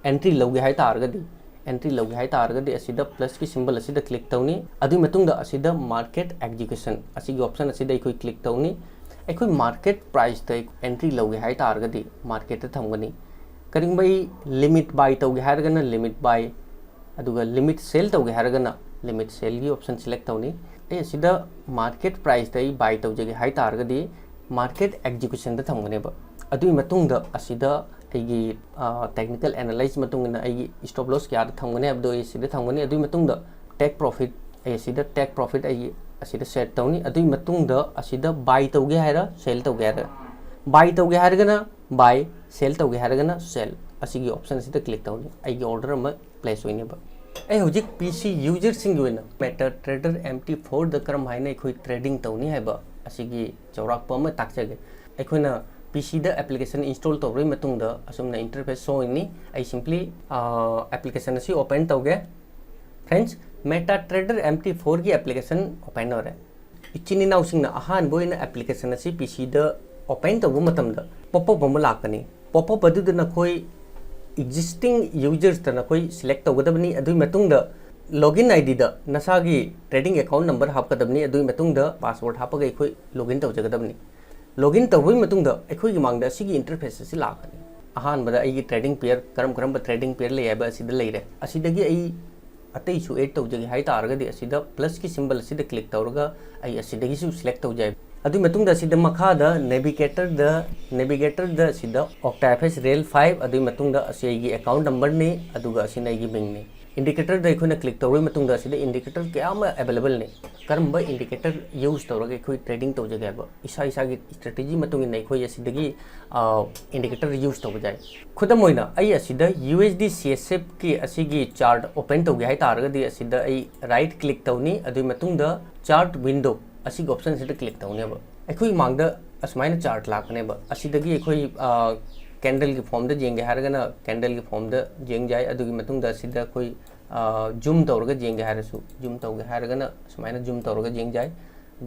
ꯑꯦꯟꯇ꯭ꯔꯤ ꯂꯧꯒꯦ ꯍꯥꯏ ꯇꯥꯔꯒꯗꯤ, ꯑꯦꯟꯇ꯭ꯔꯤ ꯂꯧꯒꯦ ꯍꯥꯏ ꯇꯥꯔꯒꯗꯤ ꯑꯁꯤꯗ ꯄ꯭ꯂꯁꯀꯤ ꯁꯤꯝꯕꯜ ꯑꯁꯤꯗ ꯀ꯭ꯂꯤꯛ ꯇꯧꯅꯤ꯫ ꯑꯗꯨꯒꯤ ꯃꯇꯨꯡꯗ ꯑꯁꯤꯗ ꯃꯥꯔꯀꯦꯠ ꯑꯦꯛꯖꯤꯀ꯭ꯌꯨꯁꯟ ꯑꯁꯤꯒꯤ ꯑꯣꯞꯁꯟ ꯑꯁꯤꯗ ꯑꯩꯈꯣꯏ ꯀ꯭ꯂꯤꯛ ꯇꯧꯅꯤ꯫ ꯑꯩꯈꯣꯏ ꯃꯥꯔꯀꯦꯠ ꯄ꯭ꯔꯥꯏꯁꯇ ꯑꯦꯟꯇ꯭ꯔꯤ ꯂꯧꯒꯦ ꯍꯥꯏ ꯇꯥꯔꯒꯗꯤ ꯃꯥꯔꯀꯦꯠꯇ ꯊꯝꯒꯅꯤ꯫ ꯀꯔꯤꯒꯨꯝꯕ ꯑꯩ ꯂꯤꯃꯤꯠ ꯕꯥꯏ ꯇꯧꯒꯦ ꯍꯥꯏꯔꯒꯅ ꯂꯤꯃꯤꯠ ꯕꯥꯏ, ꯑꯗꯨꯒ ꯂꯤꯃꯤꯠ ꯁꯦꯜ ꯇꯧꯒꯦ ꯍꯥꯏꯔꯒꯅ ꯂꯤꯃꯤꯠ ꯁꯦꯜꯒꯤ ꯑꯣꯞꯁꯟ ꯁꯦꯂꯦꯛ ꯇꯧꯅꯤ꯫ ꯑꯩ ꯑꯁꯤꯗ ꯃꯥꯔꯀꯦꯠ ꯄ꯭ꯔꯥꯏꯁꯇ ꯑꯩ ꯕꯥꯏ ꯇꯧꯖꯒꯦ ꯍꯥꯏ ꯇꯥꯔꯒꯗꯤ ꯃꯥꯔꯀꯦꯠ ꯑꯦꯛꯖꯤꯀ꯭ꯌꯨꯁꯟꯗ ꯊꯝꯒꯅꯦꯕ꯫ ꯑꯗꯨꯒꯤ ꯃꯇꯨꯡꯗ ꯑꯁꯤꯗ ꯑꯩꯒꯤ ꯇꯦꯛꯅꯤꯀꯦꯜ ꯑꯦꯅꯥꯂꯥꯏꯁ ꯃꯇꯨꯡ ꯏꯟꯅ ꯑꯩꯒꯤ ꯁ꯭ꯇꯣꯞ ꯂꯣꯁ ꯀꯌꯥꯗ ꯊꯝꯒꯅꯤ ꯍꯥꯏꯕꯗꯣ ꯑꯩ ꯁꯤꯗ ꯊꯝꯒꯅꯤ꯫ ꯑꯗꯨꯒꯤ ꯃꯇꯨꯡꯗ ꯇꯦꯛ ꯄ꯭ꯔꯣꯐꯤꯠ, ꯑꯩ ꯑꯁꯤꯗ ꯇꯦꯛ ꯄ꯭ꯔꯣꯐꯤꯠ ꯑꯩꯒꯤ ꯑꯁꯤꯗ ꯁꯦꯠ ꯇꯧꯅꯤ꯫ ꯑꯗꯨꯒꯤ ꯃꯇꯨꯡꯗ ꯑꯁꯤꯗ ꯕꯥꯏ ꯇꯧꯒꯦ ꯍꯥꯏꯔ ꯁꯦꯜ ꯇꯧꯒꯦ ꯍꯥꯏꯔ, ꯕꯥꯏ ꯇꯧꯒꯦ ꯍꯥꯏꯔꯒꯅ ꯕꯥꯏ, ꯁꯦꯜ ꯇꯧꯒꯦ ꯍꯥꯏꯔꯒꯅ ꯁꯦꯜ, ꯑꯁꯤꯒꯤ ꯑꯣꯞꯁꯟ ꯑꯁꯤꯗ ꯀ꯭ꯂꯤꯛ ꯇꯧꯅꯤ꯫ ꯑꯩꯒꯤ ꯑꯣꯔꯗꯔ ꯑꯃ ꯄ꯭ꯂꯦꯁ ꯑꯣꯏꯅꯦꯕ꯫ ꯑꯩ ꯍꯧꯖꯤꯛ ꯄꯤ ꯁꯤ ꯌꯨꯖꯔꯁꯤꯡꯒꯤ ꯑꯣꯏꯅ ꯃꯦꯇꯥ ꯇ꯭ꯔꯦꯗꯔ ꯑꯦꯝ ꯇꯤ ꯐꯣꯔꯗ ꯀꯔꯝ ꯍꯥꯏꯅ ꯑꯩꯈꯣꯏ ꯇ꯭ꯔꯦꯗꯤꯡ ꯇꯧꯅꯤ ꯍꯥꯏꯕ ꯑꯁꯤꯒꯤ ꯆꯥꯎꯔꯥꯛꯄ ꯑꯃ ꯇꯥꯛꯆꯒꯦ꯫ ꯑꯩꯈꯣꯏꯅ ꯄꯤ ꯁꯤꯗ ꯑꯦꯄ꯭ꯂꯤꯀꯦꯁꯟ ꯏꯟꯁꯇꯣꯜ ꯇꯧꯔꯕ ꯃꯇꯨꯡꯗ ꯑꯁꯨꯝꯅ ꯏꯟꯇꯔꯐꯦꯁ ꯁꯣ ꯑꯣꯏꯅꯤ꯫ ꯑꯩ ꯁꯤꯝꯄ꯭ꯂꯤ ꯑꯦꯄ꯭ꯂꯤꯀꯦꯁꯟ ꯑꯁꯤ ꯑꯣꯄꯟ ꯇꯧꯒꯦ꯫ Friends, meta trader M T ꯐꯣꯔꯒꯤ ꯑꯦꯄ꯭ꯂꯤꯀꯦꯁꯟ ꯑꯣꯄꯟ ꯑꯣꯏꯔꯦ꯫ ꯏꯆꯤꯟ ꯏꯅꯥꯎꯁꯤꯡꯅ ꯑꯍꯥꯟꯕ ꯑꯣꯏꯅ ꯑꯦꯄ꯭ꯂꯤꯀꯦꯁꯟ ꯑꯁꯤ ꯄꯤ ꯁꯤꯗ ꯑꯣꯄꯟ ꯇꯧꯕ ꯃꯇꯝꯗ ꯄꯣꯞ ꯑꯞ ꯑꯃ ꯂꯥꯛꯀꯅꯤ꯫ ꯄꯣꯞ ꯑꯞ ꯑꯗꯨꯗ ꯅꯈꯣꯏ ꯑꯦꯛꯖꯤꯁꯇꯤꯡ ꯌꯨꯖꯔꯁꯇ ꯅꯈꯣꯏ ꯁꯦꯂꯦꯛ ꯇꯧꯒꯗꯕꯅꯤ꯫ ꯑꯗꯨꯒꯤ ꯃꯇꯨꯡꯗ ꯂꯣꯒꯏꯟ ꯑꯥꯏ ꯗꯤꯗ ꯅꯁꯥꯒꯤ ꯇ꯭ꯔꯦꯗꯤꯡ ꯑꯦꯀꯥꯎꯟ ꯅꯝꯕꯔ ꯍꯥꯞꯀꯗꯕꯅꯤ꯫ ꯑꯗꯨꯒꯤ ꯃꯇꯨꯡꯗ ꯄꯥꯁꯋꯥꯔꯗ ꯍꯥꯞꯄꯒ ꯑꯩꯈꯣꯏ ꯂꯣꯒꯏꯟ ꯇꯧꯖꯒꯗꯕꯅꯤ꯫ ꯂꯣꯒꯏꯟ ꯇꯧꯕꯒꯤ ꯃꯇꯨꯡꯗ ꯑꯩꯈꯣꯏꯒꯤ ꯃꯥꯡꯗ ꯑꯁꯤꯒꯤ ꯏꯟꯇꯔꯐꯦꯁ ꯑꯁꯤ ꯂꯥꯛꯀꯅꯤ꯫ ꯑꯍꯥꯟꯕꯗ ꯑꯩꯒꯤ ꯇ꯭ꯔꯦꯗꯤꯡ ꯄꯤꯌꯔ, ꯀꯔꯝ ꯀꯔꯝꯕ ꯇ꯭ꯔꯦꯗꯤꯡ ꯄꯤꯌꯔ ꯂꯩ ꯍꯥꯏꯕ ꯑꯁꯤꯗ ꯂꯩꯔꯦ꯫ ꯑꯁꯤꯗꯒꯤ ꯑꯩ ꯑꯇꯩꯁꯨ ꯑꯦꯗ ꯇꯧꯖꯒꯦ ꯍꯥꯏ ꯇꯥꯔꯒꯗꯤ ꯑꯁꯤꯗ ꯄ꯭ꯂꯁꯀꯤ ꯁꯤꯝꯕꯜ ꯑꯁꯤꯗ ꯀ꯭ꯂꯤꯛ ꯇꯧꯔꯒ ꯑꯩ ꯑꯁꯤꯗꯒꯤꯁꯨ ꯁꯦꯂꯦꯛ ꯇꯧꯖꯩ꯫ ꯑꯗꯨꯒꯤ ꯃꯇꯨꯡꯗ ꯑꯁꯤꯗ ꯃꯈꯥꯗ ꯅꯦꯚꯤꯒꯦꯇꯔꯗ, ꯅꯦꯚꯤꯒꯦꯇꯔꯗ ꯑꯁꯤꯗ ꯑꯣꯛꯇꯥ ꯑꯦꯐ ꯑꯦꯁ ꯔꯤꯌꯦꯜ ꯐꯥꯏꯚ, ꯑꯗꯨꯒꯤ ꯃꯇꯨꯡꯗ ꯑꯁꯤ ꯑꯩꯒꯤ ꯑꯦꯀꯥꯎꯟ ꯅꯝꯕꯔꯅꯤ, ꯑꯗꯨꯒ ꯑꯁꯤꯅ ꯑꯩꯒꯤ ꯃꯤꯡꯅꯤ꯫ ꯏꯟꯗꯤꯀꯦꯇꯔꯗ ꯑꯩꯈꯣꯏꯅ ꯀ꯭ꯂꯤꯛ ꯇꯧꯔꯕ ꯃꯇꯨꯡꯗ ꯑꯁꯤꯗ ꯏꯟꯗꯤꯀꯦꯇꯔ ꯀꯌꯥ ꯑꯃ ꯑꯦꯕꯥꯏꯂꯦꯕꯜꯅꯤ꯫ ꯀꯔꯝꯕ ꯏꯟꯗꯤꯀꯦꯇꯔ ꯌꯨꯁ ꯇꯧꯔꯒ ꯑꯩꯈꯣꯏ ꯇ꯭ꯔꯦꯗꯤꯡ ꯇꯧꯖꯒꯦ ꯍꯥꯏꯕ ꯏꯁꯥ ꯏꯁꯥꯒꯤ ꯁ꯭ꯇ꯭ꯔꯦꯇꯦꯖꯤ ꯃꯇꯨꯡ ꯏꯟꯅ ꯑꯩꯈꯣꯏ ꯑꯁꯤꯗꯒꯤ ꯏꯟꯗꯤꯀꯦꯇꯔ ꯌꯨꯁ ꯇꯧꯕ ꯌꯥꯏ꯫ ꯈꯨꯗꯝ ꯑꯣꯏꯅ ꯑꯩ ꯑꯁꯤꯗ U S D C S ꯑꯦꯐꯀꯤ ꯑꯁꯤꯒꯤ ꯆꯥꯔꯠ ꯑꯣꯄꯟ ꯇꯧꯒꯦ ꯍꯥꯏ ꯇꯥꯔꯒꯗꯤ ꯑꯁꯤꯗ ꯑꯩ ꯔꯥꯏꯠ ꯀ꯭ꯂꯤꯛ ꯇꯧꯅꯤ꯫ ꯑꯗꯨꯒꯤ ꯃꯇꯨꯡꯗ ꯆꯥꯔꯠ ꯋꯤꯟꯗꯣ ꯑꯁꯤꯒꯤ ꯑꯣꯞꯁꯟꯁꯤꯗ ꯀ꯭ꯂꯤꯛ ꯇꯧꯅꯦꯕ꯫ ꯑꯩꯈꯣꯏ ꯃꯥꯡꯗ ꯑꯁꯨꯃꯥꯏꯅ ꯆꯥꯔꯠ ꯂꯥꯛꯀꯅꯦꯕ꯫ ꯑꯁꯤꯗꯒꯤ ꯑꯩꯈꯣꯏ ꯀꯦꯟꯗꯜꯒꯤ ꯐꯣꯝꯗ ꯌꯦꯡꯒꯦ ꯍꯥꯏꯔꯒꯅ ꯀꯦꯟꯗꯜꯒꯤ ꯐꯣꯝꯗ ꯌꯦꯡ ꯌꯥꯏ꯫ ꯑꯗꯨꯒꯤ ꯃꯇꯨꯡꯗ ꯑꯁꯤꯗ ꯑꯩꯈꯣꯏ ꯖꯨꯝ ꯇꯧꯔꯒ ꯌꯦꯡꯒꯦ ꯍꯥꯏꯔꯁꯨ, ꯖꯨꯝ ꯇꯧꯒꯦ ꯍꯥꯏꯔꯒꯅ ꯁꯨꯃꯥꯏꯅ ꯖꯨꯝ ꯇꯧꯔꯒ ꯌꯦꯡ ꯌꯥꯏ,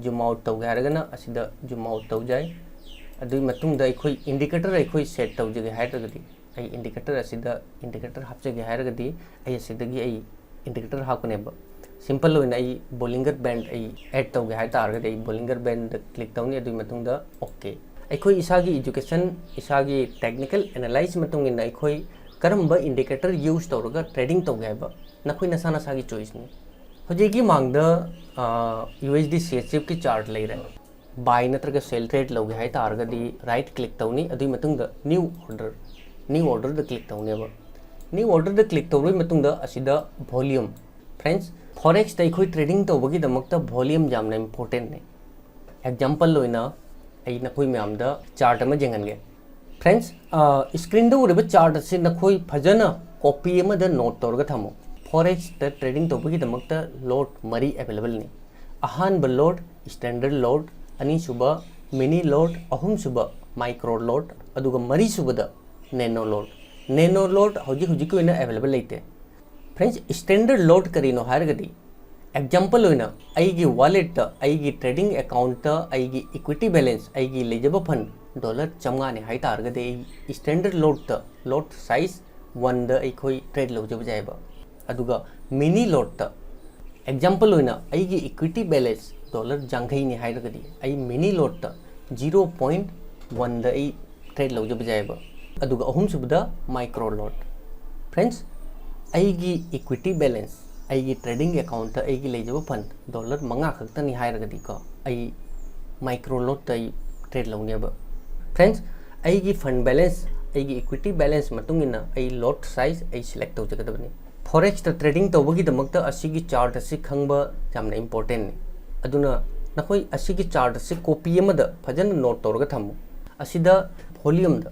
ꯖꯨꯝ ꯑꯥꯎꯠ ꯇꯧꯒꯦ ꯍꯥꯏꯔꯒꯅ ꯑꯁꯤꯗ ꯖꯨꯝ ꯑꯥꯎꯠ ꯇꯧ ꯌꯥꯏ꯫ ꯑꯗꯨꯒꯤ ꯃꯇꯨꯡꯗ ꯑꯩꯈꯣꯏ ꯏꯟꯗꯤꯀꯦꯇꯔ ꯑꯩꯈꯣꯏ ꯁꯦꯠ ꯇꯧꯖꯒꯦ ꯍꯥꯏꯔꯒꯗꯤ, ꯑꯩ ꯏꯟꯗꯤꯀꯦꯇꯔ ꯑꯁꯤꯗ ꯏꯟꯗꯤꯀꯦꯇꯔ ꯍꯥꯞꯆꯒꯦ ꯍꯥꯏꯔꯒꯗꯤ, ꯑꯩ ꯑꯁꯤꯗꯒꯤ ꯑꯩ ꯏꯟꯗꯤꯀꯦꯇꯔ ꯍꯥꯞꯀꯅꯦꯕ꯫ ꯁꯤꯝꯄꯜ ꯑꯣꯏꯅ ꯑꯩ ꯕꯣꯂꯤꯡꯒꯔ ꯕꯦꯟ ꯑꯩ ꯑꯦꯗ ꯇꯧꯒꯦ ꯍꯥꯏ ꯇꯥꯔꯒꯗꯤ, ꯑꯩ ꯕꯣꯂꯤꯡꯒꯔ ꯕꯦꯟꯗ ꯀ꯭ꯂꯤꯛ ꯇꯧꯅꯤ꯫ ꯑꯗꯨꯒꯤ ꯃꯇꯨꯡꯗ ꯑꯣꯀꯦ꯫ ꯑꯩꯈꯣꯏ ꯏꯁꯥꯒꯤ ꯏꯖꯨꯀꯦꯁꯟ, ꯏꯁꯥꯒꯤ ꯇꯦꯛꯅꯤꯀꯦꯜ ꯑꯦꯅꯥꯂꯥꯏꯁ ꯃꯇꯨꯡ ꯏꯟꯅ ꯑꯩꯈꯣꯏ ꯀꯔꯝꯕ ꯏꯟꯗꯤꯀꯦꯇꯔ ꯌꯨꯁ ꯇꯧꯔꯒ ꯇ꯭ꯔꯦꯗꯤꯡ ꯇꯧꯒꯦ ꯍꯥꯏꯕ ꯅꯈꯣꯏ ꯅꯁꯥ ꯅꯁꯥꯒꯤ ꯆꯣꯏꯁꯅꯤ꯫ ꯍꯧꯖꯤꯛꯀꯤ ꯃꯥꯡꯗ ꯌꯨ ꯑꯦꯁ ꯗꯤ ꯁꯤ ꯑꯦꯆ ꯑꯦꯐꯀꯤ ꯆꯥꯔꯠ ꯂꯩꯔꯦ꯫ ꯕꯥꯏ ꯅꯠꯇ꯭ꯔꯒ ꯁꯦꯜ ꯇ꯭ꯔꯦꯗ ꯂꯧꯒꯦ ꯍꯥꯏ ꯇꯥꯔꯒꯗꯤ ꯔꯥꯏꯠ ꯀ꯭ꯂꯤꯛ ꯇꯧꯅꯤ꯫ ꯑꯗꯨꯒꯤ ꯃꯇꯨꯡꯗ ꯅ꯭ꯌꯨ ꯑꯣꯔꯗꯔ, ꯅ꯭ꯌꯨ ꯑꯣꯔꯗꯔꯗ ꯀ꯭ꯂꯤꯛ ꯇꯧꯅꯦꯕ꯫ ꯅ꯭ꯌꯨ ꯑꯣꯔꯗꯔꯗ ꯀ꯭ꯂꯤꯛ ꯇꯧꯔꯕ ꯃꯇꯨꯡꯗ ꯑꯁꯤꯗ ꯚꯣꯂ꯭ꯌꯨꯝ, ꯐ꯭ꯔꯦꯟꯁ, ꯐꯣꯔꯦꯛꯁꯇ ꯑꯩꯈꯣꯏ ꯇ꯭ꯔꯦꯗꯤꯡ ꯇꯧꯕꯒꯤꯗꯃꯛꯇ ꯚꯣꯂ꯭ꯌꯨꯝ ꯌꯥꯝꯅ ꯏꯝꯄꯣꯔꯇꯦꯟꯅꯦ꯫ ꯑꯦꯛꯖꯥꯝꯄꯜ ꯑꯣꯏꯅ ꯑꯩ ꯅꯈꯣꯏ ꯃꯌꯥꯝꯗ ꯆꯥꯔꯠ ꯑꯃ ꯌꯦꯡꯍꯟꯒꯦ꯫ ꯐ꯭ꯔꯦꯟꯁ, ꯁ꯭ꯀ꯭ꯔꯤꯟꯗ ꯎꯔꯤꯕ ꯆꯥꯔꯠ ꯑꯁꯤ ꯅꯈꯣꯏ ꯐꯖꯅ ꯀꯣꯄꯤ ꯑꯃꯗ ꯅꯣꯠ ꯇꯧꯔꯒ ꯊꯝꯃꯨ꯫ ꯐꯣꯔꯦꯛꯁꯇ ꯇ꯭ꯔꯦꯗꯤꯡ ꯇꯧꯕꯒꯤꯗꯃꯛꯇ ꯂꯣꯠ ꯃꯔꯤ ꯑꯦꯚꯦꯂꯦꯕꯜꯅꯤ꯫ ꯑꯍꯥꯟꯕ ꯂꯣꯠ ꯁ꯭ꯇꯦꯟꯗꯔꯗ ꯂꯣꯠ, ꯑꯅꯤꯁꯨꯕ ꯃꯤꯅꯤ ꯂꯣꯠ, ꯑꯍꯨꯝꯁꯨꯕ ꯃꯥꯏꯀ꯭ꯔꯣ ꯂꯣꯠ, ꯑꯗꯨꯒ ꯃꯔꯤꯁꯨꯕꯗ ꯅꯦꯅꯣ ꯂꯣꯠ꯫ ꯅꯦꯅꯣ ꯂꯣꯠ ꯍꯧꯖꯤꯛ ꯍꯧꯖꯤꯛꯀꯤ ꯑꯣꯏꯅ ꯑꯦꯚꯦꯂꯦꯕꯜ ꯂꯩꯇꯦ꯫ ꯐ꯭ꯔꯦꯟꯁ, ꯁ꯭ꯇꯦꯟꯗꯔꯗ ꯂꯣꯠ ꯀꯔꯤꯅꯣ ꯍꯥꯏꯔꯒꯗꯤ, ꯑꯦꯛꯖꯥꯝꯄꯜ ꯑꯣꯏꯅ ꯑꯩꯒꯤ ꯋꯥꯂꯦꯠꯇ ꯑꯩꯒꯤ ꯇ꯭ꯔꯦꯗꯤꯡ ꯑꯦꯀꯥꯎꯟꯠꯇ ꯑꯩꯒꯤ ꯏꯀ꯭ꯋꯤꯇꯤ ꯕꯦꯂꯦꯟꯁ, ꯑꯩꯒꯤ ꯂꯩꯖꯕ ꯐꯟ ꯗꯣꯂꯔ ꯆꯥꯝꯃꯉꯥꯅꯤ ꯍꯥꯏ ꯇꯥꯔꯒꯗꯤ, ꯑꯩ ꯁ꯭ꯇꯦꯟꯗꯔꯗ ꯂꯣꯠꯇ ꯂꯣꯠ ꯁꯥꯏꯖ ꯋꯟꯗ ꯑꯩꯈꯣꯏ ꯇ꯭ꯔꯦꯗ ꯂꯧꯖꯕ ꯌꯥꯏꯑꯕ꯫ ꯑꯗꯨꯒ ꯃꯤꯅꯤ ꯂꯣꯠꯇ, ꯑꯦꯛꯖꯥꯝꯄꯜ ꯑꯣꯏꯅ ꯑꯩꯒꯤ ꯏꯀ꯭ꯋꯤꯇꯤ ꯕꯦꯂꯦꯟꯁ ꯗꯣꯂꯔ ꯌꯥꯡꯈꯩꯅꯤ ꯍꯥꯏꯔꯒꯗꯤ, ꯑꯩ ꯃꯤꯅꯤ ꯂꯣꯠꯇ ꯖꯤꯔꯣ ꯄꯣꯏꯟꯠ ꯋꯟꯗ ꯑꯩ ꯇ꯭ꯔꯦꯗ ꯂꯧꯖꯕ ꯌꯥꯏꯑꯕ꯫ ꯑꯗꯨꯒ ꯑꯍꯨꯝꯁꯨꯕꯗ ꯃꯥꯏꯀ꯭ꯔꯣ ꯂꯣꯠ꯫ ꯐ꯭ꯔꯦꯟꯁ, ꯑꯩꯒꯤ ꯏꯀ꯭ꯋꯤꯇꯤ ꯕꯦꯂꯦꯟꯁ, ꯑꯩꯒꯤ ꯇ꯭ꯔꯦꯗꯤꯡ ꯑꯦꯀꯥꯎꯟꯠꯇ ꯑꯩꯒꯤ ꯂꯩꯖꯕ ꯐꯟ ꯗꯣꯂꯔ ꯃꯉꯥ ꯈꯛꯇꯅꯤ ꯍꯥꯏꯔꯒꯗꯤꯀꯣ, ꯑꯩ ꯃꯥꯏꯀ꯭ꯔꯣ ꯂꯣꯠꯇ ꯑꯩ ꯇ꯭ꯔꯦꯗ ꯂꯧꯅꯦꯕ꯫ ꯐ꯭ꯔꯦꯟꯁ, ꯑꯩꯒꯤ ꯐꯟ ꯕꯦꯂꯦꯟꯁ, ꯑꯩꯒꯤ ꯏꯀ꯭ꯋꯤꯇꯤ ꯕꯦꯂꯦꯟꯁ ꯃꯇꯨꯡ ꯏꯟꯅ ꯑꯩ ꯂꯣꯠ ꯁꯥꯏꯖ ꯑꯩ ꯁꯦꯂꯦꯛ ꯇꯧꯖꯒꯗꯕꯅꯤ꯫ ꯐꯣꯔꯦꯛꯁꯇ ꯇ꯭ꯔꯦꯗꯤꯡ ꯇꯧꯕꯒꯤꯗꯃꯛꯇ ꯑꯁꯤꯒꯤ ꯆꯥꯔꯠ ꯑꯁꯤ ꯈꯪꯕ ꯌꯥꯝꯅ ꯏꯝꯄꯣꯔꯇꯦꯟꯅꯤ꯫ ꯑꯗꯨꯅ ꯅꯈꯣꯏ ꯑꯁꯤꯒꯤ ꯆꯥꯔꯠ ꯑꯁꯤ ꯀꯣꯄꯤ ꯑꯃꯗ ꯐꯖꯅ ꯅꯣꯠ ꯇꯧꯔꯒ ꯊꯝꯃꯨ꯫ ꯑꯁꯤꯗ ꯚꯣꯂ꯭ꯌꯨꯝꯗ,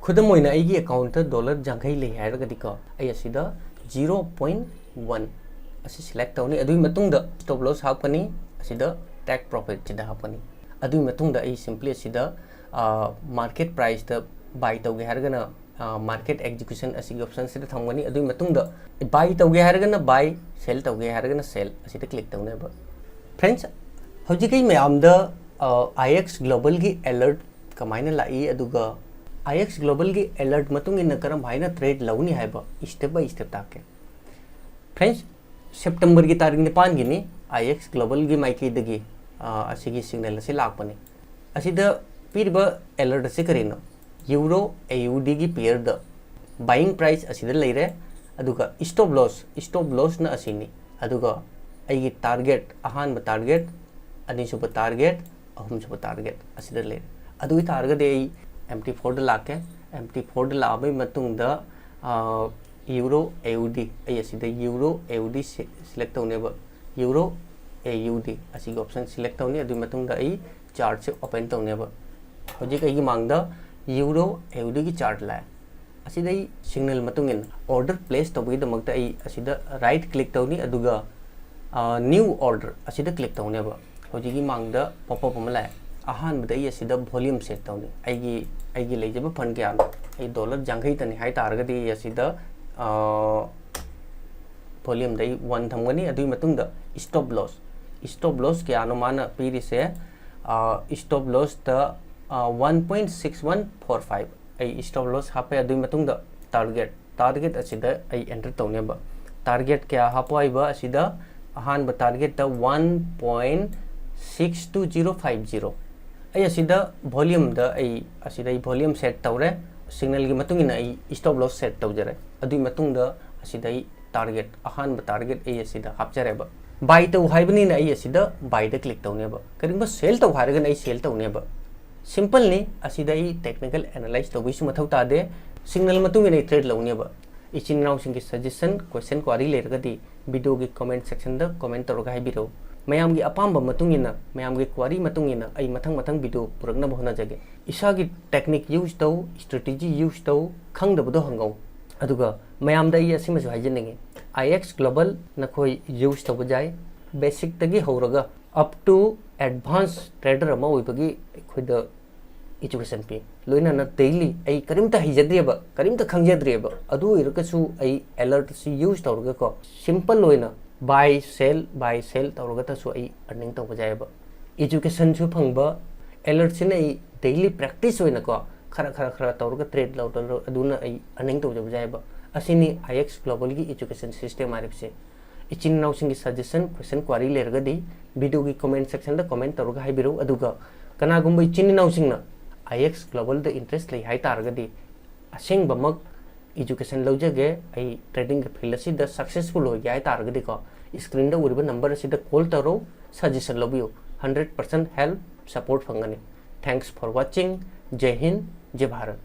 ꯈꯨꯗꯝ ꯑꯣꯏꯅ ꯑꯩꯒꯤ ꯑꯦꯀꯥꯎꯟꯠꯇ ꯗꯣꯂꯔ ꯌꯥꯡꯈꯩ ꯂꯩ ꯍꯥꯏꯔꯒꯗꯤꯀꯣ, ꯑꯩ ꯑꯁꯤꯗ ꯖꯤꯔꯣ ꯄꯣꯏꯟꯠ ꯋꯟ ꯑꯁꯤ ꯁꯦꯂꯦꯛ ꯇꯧꯅꯤ꯫ ꯑꯗꯨꯒꯤ ꯃꯇꯨꯡꯗ ꯁ꯭ꯇꯣꯞ ꯂꯣꯁ ꯍꯥꯞꯀꯅꯤ, ꯑꯁꯤꯗ ꯇꯦꯛ ꯄ꯭ꯔꯣꯐꯤꯠꯁꯤꯗ ꯍꯥꯞꯀꯅꯤ꯫ ꯑꯗꯨꯒꯤ ꯃꯇꯨꯡꯗ ꯑꯩ ꯁꯤꯝꯄ꯭ꯂꯤ ꯑꯁꯤꯗ ꯃꯥꯔꯀꯦꯠ ꯄ꯭ꯔꯥꯏꯁꯇ ꯕꯥꯏ ꯇꯧꯒꯦ ꯍꯥꯏꯔꯒꯅ ꯃꯥꯔꯀꯦꯠ ꯑꯦꯛꯖꯤꯀ꯭ꯌꯨꯁꯟ ꯑꯁꯤꯒꯤ ꯑꯣꯞꯁꯟꯁꯤꯗ ꯊꯝꯒꯅꯤ꯫ ꯑꯗꯨꯒꯤ ꯃꯇꯨꯡꯗ ꯕꯥꯏ ꯇꯧꯒꯦ ꯍꯥꯏꯔꯒꯅ ꯕꯥꯏ, ꯁꯦꯜ ꯇꯧꯒꯦ ꯍꯥꯏꯔꯒꯅ ꯁꯦꯜ ꯑꯁꯤꯗ ꯀ꯭ꯂꯤꯛ ꯇꯧꯅꯦꯕ꯫ ꯐ꯭ꯔꯦꯟꯁ, ꯍꯧꯖꯤꯛ ꯑꯩ ꯃꯌꯥꯝꯗ ꯑꯥꯏ ꯑꯦꯛꯁ ꯒ꯭ꯂꯣꯕꯜꯒꯤ ꯑꯦꯂꯔꯠ ꯀꯃꯥꯏꯅ ꯂꯥꯛꯏ, ꯑꯗꯨꯒ ꯑꯥꯏ ꯑꯦꯛꯁ ꯒ꯭ꯂꯣꯕꯜꯒꯤ ꯑꯦꯂꯔꯠ ꯃꯇꯨꯡ ꯏꯟꯅ ꯀꯔꯝ ꯍꯥꯏꯅ ꯇ꯭ꯔꯦꯗ ꯂꯧꯅꯤ ꯍꯥꯏꯕ ꯁ꯭ꯇꯦꯞ ꯕꯥꯏ ꯁ꯭ꯇꯦꯞ ꯇꯥꯛꯀꯦ꯫ ꯐ꯭ꯔꯦꯟꯁ, ꯁꯦꯞꯇꯦꯝꯕꯔꯒꯤ ꯇꯥꯔꯤꯛ ꯅꯤꯄꯥꯟꯒꯤꯅꯤ, ꯑꯥꯏ ꯑꯦꯛꯁ ꯒ꯭ꯂꯣꯕꯜꯒꯤ ꯃꯥꯏꯀꯩꯗꯒꯤ ꯑ, ꯑꯁꯤꯒꯤ ꯁꯤꯒꯅꯦꯜ ꯑꯁꯤ ꯂꯥꯛꯄꯅꯤ꯫ ꯑꯁꯤꯗ ꯄꯤꯔꯤꯕ ꯑꯦꯂꯔꯠ ꯑꯁꯤ ꯀꯔꯤꯅꯣ? ꯌꯨꯔꯣ ꯑꯦ ꯌꯨ ꯗꯤꯒꯤ ꯄꯤꯌꯔꯗ ꯕꯥꯏꯌꯤꯡ ꯄ꯭ꯔꯥꯏꯁ ꯑꯁꯤꯗ ꯂꯩꯔꯦ, ꯑꯗꯨꯒ ꯁ꯭ꯇꯣꯞ ꯂꯣꯁ, ꯁ꯭ꯇꯣꯞ ꯂꯣꯁꯅ ꯑꯁꯤꯅꯤ, ꯑꯗꯨꯒ ꯑꯩꯒꯤ ꯇꯥꯔꯒꯦꯠ, ꯑꯍꯥꯟꯕ ꯇꯥꯔꯒꯦꯠ, ꯑꯅꯤꯁꯨꯕ ꯇꯥꯔꯒꯦꯠ, ꯑꯍꯨꯝꯁꯨꯕ ꯇꯥꯔꯒꯦꯠ ꯑꯁꯤꯗ ꯂꯩꯔꯦ꯫ ꯑꯗꯨ ꯑꯣꯏꯇꯥꯔꯒꯗꯤ ꯑꯩ ꯑꯦꯝ ꯇꯤ ꯐꯣꯔꯗ ꯂꯥꯛꯀꯦ꯫ ꯑꯦꯝ ꯇꯤ ꯐꯣꯔꯗ ꯂꯥꯛꯑꯕꯒꯤ ꯃꯇꯨꯡꯗ, ꯑ, ꯌꯨꯔꯣ ꯑꯦ ꯌꯨ ꯗꯤ, ꯑꯩ ꯑꯁꯤꯗ ꯌꯨꯔꯣ ꯑꯦ ꯌꯨ ꯗꯤ ꯁꯤ-, ꯁꯤꯂꯦꯛ ꯇꯧꯅꯦꯕ꯫ ꯌꯨꯔꯣ ꯑꯦ ꯌꯨ ꯗꯤ ꯑꯁꯤꯒꯤ ꯑꯣꯞꯁꯟ ꯁꯤꯂꯦꯛ ꯇꯧꯅꯤ꯫ ꯑꯗꯨꯒꯤ ꯃꯇꯨꯡꯗ ꯑꯩ ꯆꯥꯔꯠꯁꯦ ꯑꯣꯄꯟ ꯇꯧꯅꯦꯕ꯫ ꯍꯧꯖꯤꯛ ꯑꯩꯒꯤ ꯃꯥꯡꯗ ꯌꯨꯔꯣ ꯑꯦ ꯌꯨ ꯗꯤꯒꯤ ꯆꯥꯔꯠ ꯂꯥꯛꯑꯦ꯫ ꯑꯁꯤꯗ ꯑꯩ ꯁꯤꯒꯅꯦꯜ ꯃꯇꯨꯡ ꯏꯟꯅ ꯑꯣꯔꯗꯔ ꯄ꯭ꯂꯦꯁ ꯇꯧꯕꯒꯤꯗꯃꯛꯇ ꯑꯩ ꯑꯁꯤꯗ ꯔꯥꯏꯠ ꯀ꯭ꯂꯤꯛ ꯇꯧꯅꯤ, ꯑꯗꯨꯒ, ꯑ, ꯅ꯭ꯌꯨ ꯑꯣꯔꯗꯔ ꯑꯁꯤꯗ ꯀ꯭ꯂꯤꯛ ꯇꯧꯅꯦꯕ꯫ ꯍꯧꯖꯤꯛꯀꯤ ꯃꯥꯡꯗ ꯄꯣꯞ ꯑꯞ ꯑꯃ ꯂꯥꯛꯑꯦ꯫ ꯑꯍꯥꯟꯕꯗ ꯑꯩ ꯑꯁꯤꯗ ꯚꯣꯂ꯭ꯌꯨꯝ ꯁꯦꯠ ꯇꯧꯅꯤ꯫ ꯑꯩꯒꯤ, ꯑꯩꯒꯤ ꯂꯩꯖꯕ ꯐꯟ ꯀꯌꯥꯅꯣ? ꯑꯩ ꯗꯣꯂꯔ ꯌꯥꯡꯈꯩꯇꯅꯤ ꯍꯥꯏ ꯇꯥꯔꯒꯗꯤ ꯑꯩ ꯑꯁꯤꯗ, ꯑ, ꯚꯣꯂ꯭ꯌꯨꯝꯗ ꯑꯩ ꯋꯥꯟ ꯊꯝꯒꯅꯤ꯫ ꯑꯗꯨꯒꯤ ꯃꯇꯨꯡꯗ ꯁ꯭ꯇꯣꯞ ꯂꯣꯁ, ꯁ꯭ꯇꯣꯞ ꯂꯣꯁ ꯀꯌꯥꯅꯣ ꯃꯥꯅ ꯄꯤꯔꯤꯁꯦ? ꯑ, ꯁ꯭ꯇꯣꯞ ꯂꯣꯁꯇ, ꯑ, one point six one four five. ꯑꯩ ꯁ꯭ꯇꯣꯞ ꯂꯣꯁ ꯍꯥꯞꯄꯦ꯫ ꯑꯗꯨꯒꯤ ꯃꯇꯨꯡꯗ ꯇꯥꯔꯒꯦꯠ, ꯇꯥꯔꯒꯦꯠ ꯑꯁꯤꯗ ꯑꯩ ꯑꯦꯟꯇꯔ ꯇꯧꯅꯦꯕ꯫ ꯇꯥꯔꯒꯦꯠ ꯀꯌꯥ ꯍꯥꯞꯄꯣ ꯍꯥꯏꯕ? ꯑꯁꯤꯗ ꯑꯍꯥꯟꯕ ꯇꯥꯔꯒꯦꯠꯇ one point six two zero five zero. ꯑꯩ ꯑꯁꯤꯗ ꯚꯣꯂ꯭ꯌꯨꯝꯗ ꯑꯩ, ꯑꯁꯤꯗ ꯑꯩ ꯚꯣꯂ꯭ꯌꯨꯝ ꯁꯦꯠ ꯇꯧꯔꯦ꯫ ꯁꯤꯒꯅꯦꯜꯒꯤ ꯃꯇꯨꯡ ꯏꯟꯅ ꯑꯩ ꯁ꯭ꯇꯣꯞ ꯂꯣꯁ ꯁꯦꯠ ꯇꯧꯖꯔꯦ꯫ ꯑꯗꯨꯒꯤ ꯃꯇꯨꯡꯗ ꯑꯁꯤꯗ ꯑꯩ ꯇꯥꯔꯒꯦꯠ, ꯑꯍꯥꯟꯕ ꯇꯥꯔꯒꯦꯠ ꯑꯩ ꯑꯁꯤꯗ ꯍꯥꯞꯆꯔꯦꯕ꯫ ꯕꯥꯏ ꯇꯧ ꯍꯥꯏꯕꯅꯤꯅ ꯑꯩ ꯑꯁꯤꯗ ꯕꯥꯏꯗ ꯀ꯭ꯂꯤꯛ ꯇꯧꯅꯦꯕ꯫ ꯀꯔꯤꯒꯨꯝꯕ ꯁꯦꯜ ꯇꯧ ꯍꯥꯏꯔꯒꯅ ꯑꯩ ꯁꯦꯜ ꯇꯧꯅꯦꯕ꯫ ꯁꯤꯝꯄꯜꯅꯤ꯫ ꯑꯁꯤꯗ ꯑꯩ ꯇꯦꯛꯅꯤꯀꯦꯜ ꯑꯦꯅꯥꯂꯥꯏꯁ ꯇꯧꯕꯒꯤꯁꯨ ꯃꯊꯧ ꯇꯥꯗꯦ꯫ ꯁꯤꯒꯅꯦꯜ ꯃꯇꯨꯡ ꯏꯟꯅ ꯑꯩ ꯇ꯭ꯔꯦꯗ ꯂꯧꯅꯦꯕ꯫ ꯏꯆꯤꯟ ꯏꯅꯥꯎꯁꯤꯡꯒꯤ ꯁꯖꯦꯁꯟ, ꯀ꯭ꯋꯦꯁꯟ, ꯀ꯭ꯋꯥꯔꯤ ꯂꯩꯔꯒꯗꯤ ꯚꯤꯗꯤꯑꯣꯒꯤ ꯀꯣꯃꯦꯟꯠ ꯁꯦꯛꯁꯟꯗ ꯀꯣꯃꯦꯟꯠ ꯇꯧꯔꯒ ꯍꯥꯏꯕꯤꯔꯛꯎ꯫ ꯃꯌꯥꯝꯒꯤ ꯑꯄꯥꯝꯕ ꯃꯇꯨꯡ ꯏꯟꯅ, ꯃꯌꯥꯝꯒꯤ ꯀ꯭ꯋꯥꯔꯤ ꯃꯇꯨꯡ ꯏꯟꯅ ꯑꯩ ꯃꯊꯪ ꯃꯊꯪ ꯚꯤꯗꯤꯑꯣ ꯄꯨꯔꯛꯅꯕ ꯍꯣꯠꯅꯖꯒꯦ꯫ ꯏꯁꯥꯒꯤ ꯇꯦꯛꯅꯤꯛ ꯌꯨꯁ ꯇꯧ, ꯁ꯭ꯇ꯭ꯔꯦꯇꯦꯖꯤ ꯌꯨꯁ ꯇꯧ, ꯈꯪꯗꯕꯗꯣ ꯍꯪꯉꯧ꯫ ꯑꯗꯨꯒ ꯃꯌꯥꯝꯗ ꯑꯩ ꯑꯁꯤꯃꯁꯨ ꯍꯥꯏꯖꯅꯤꯡꯉꯤ, ꯑꯥꯏ ꯑꯦꯛꯁ ꯒ꯭ꯂꯣꯕꯜ ꯅꯈꯣꯏ ꯌꯨꯁ ꯇꯧꯕ ꯌꯥꯏ꯫ ꯕꯦꯁꯤꯛꯇꯒꯤ ꯍꯧꯔꯒ up to advance trader ꯑꯃ ꯑꯣꯏꯕꯒꯤ ꯑꯩꯈꯣꯏꯗ education ꯄꯤ꯫ ꯂꯣꯏꯅꯅ daily ꯑꯩ ꯀꯔꯤꯝꯇ ꯍꯩꯖꯗ꯭ꯔꯤꯑꯕ, ꯀꯔꯤꯝꯇ ꯈꯪꯖꯗ꯭ꯔꯤꯑꯕ, ꯑꯗꯨ ꯑꯣꯏꯔꯒꯁꯨ ꯑꯩ alert ꯑꯁꯤ use ꯇꯧꯔꯒꯀꯣ, simple ꯑꯣꯏꯅ buy sell buy sell ꯇꯧꯔꯒꯇꯁꯨ ꯑꯩ earning ꯇꯧꯕ ꯌꯥꯏꯑꯕ꯫ Educationꯁꯨ ꯐꯪꯕ, alert ꯁꯤꯅ ꯑꯩ daily practice ꯑꯣꯏꯅꯀꯣ, ꯈꯔ ꯈꯔ ꯈꯔ ꯇꯧꯔꯒ trade ꯂꯧꯔ ꯑꯗꯨꯅ ꯑꯩ earning ꯇꯧꯖꯕ ꯌꯥꯏꯑꯕ꯫ ꯑꯁꯤꯅꯤ I X Globalꯒꯤ education system ꯍꯥꯏꯔꯤꯕꯁꯦ꯫ ꯏꯆꯤꯟ ꯏꯅꯥꯎꯁꯤꯡꯒꯤ suggestion, question, query ꯂꯩꯔꯒꯗꯤ videoꯒꯤ comment sectionꯗ comment ꯇꯧꯔꯒ ꯍꯥꯏꯕꯤꯔꯛꯎ꯫ ꯑꯗꯨꯒ ꯀꯅꯥꯒꯨꯝꯕ ꯏꯆꯤꯟ ꯏꯅꯥꯎꯁꯤꯡꯅ I X Globalꯗ interest ꯂꯩ ꯍꯥꯏ ꯇꯥꯔꯒꯗꯤ, ꯑꯁꯦꯡꯕꯃꯛ education ꯂꯧꯖꯒꯦ, ꯑꯩ tradingꯒꯤ field ꯑꯁꯤꯗ successful ꯑꯣꯏꯒꯦ ꯍꯥꯏ ꯇꯥꯔꯒꯗꯤꯀꯣ, screenꯗ ꯎꯔꯤꯕ number ꯑꯁꯤꯗ call ꯇꯧꯔꯣ, suggestion ꯂꯧꯕꯤꯌꯨ꯫ Hundred percent help, support ꯐꯪꯒꯅꯤ꯫ Thanks for watching. ꯖꯩ Hind, ꯖꯩ Bharat.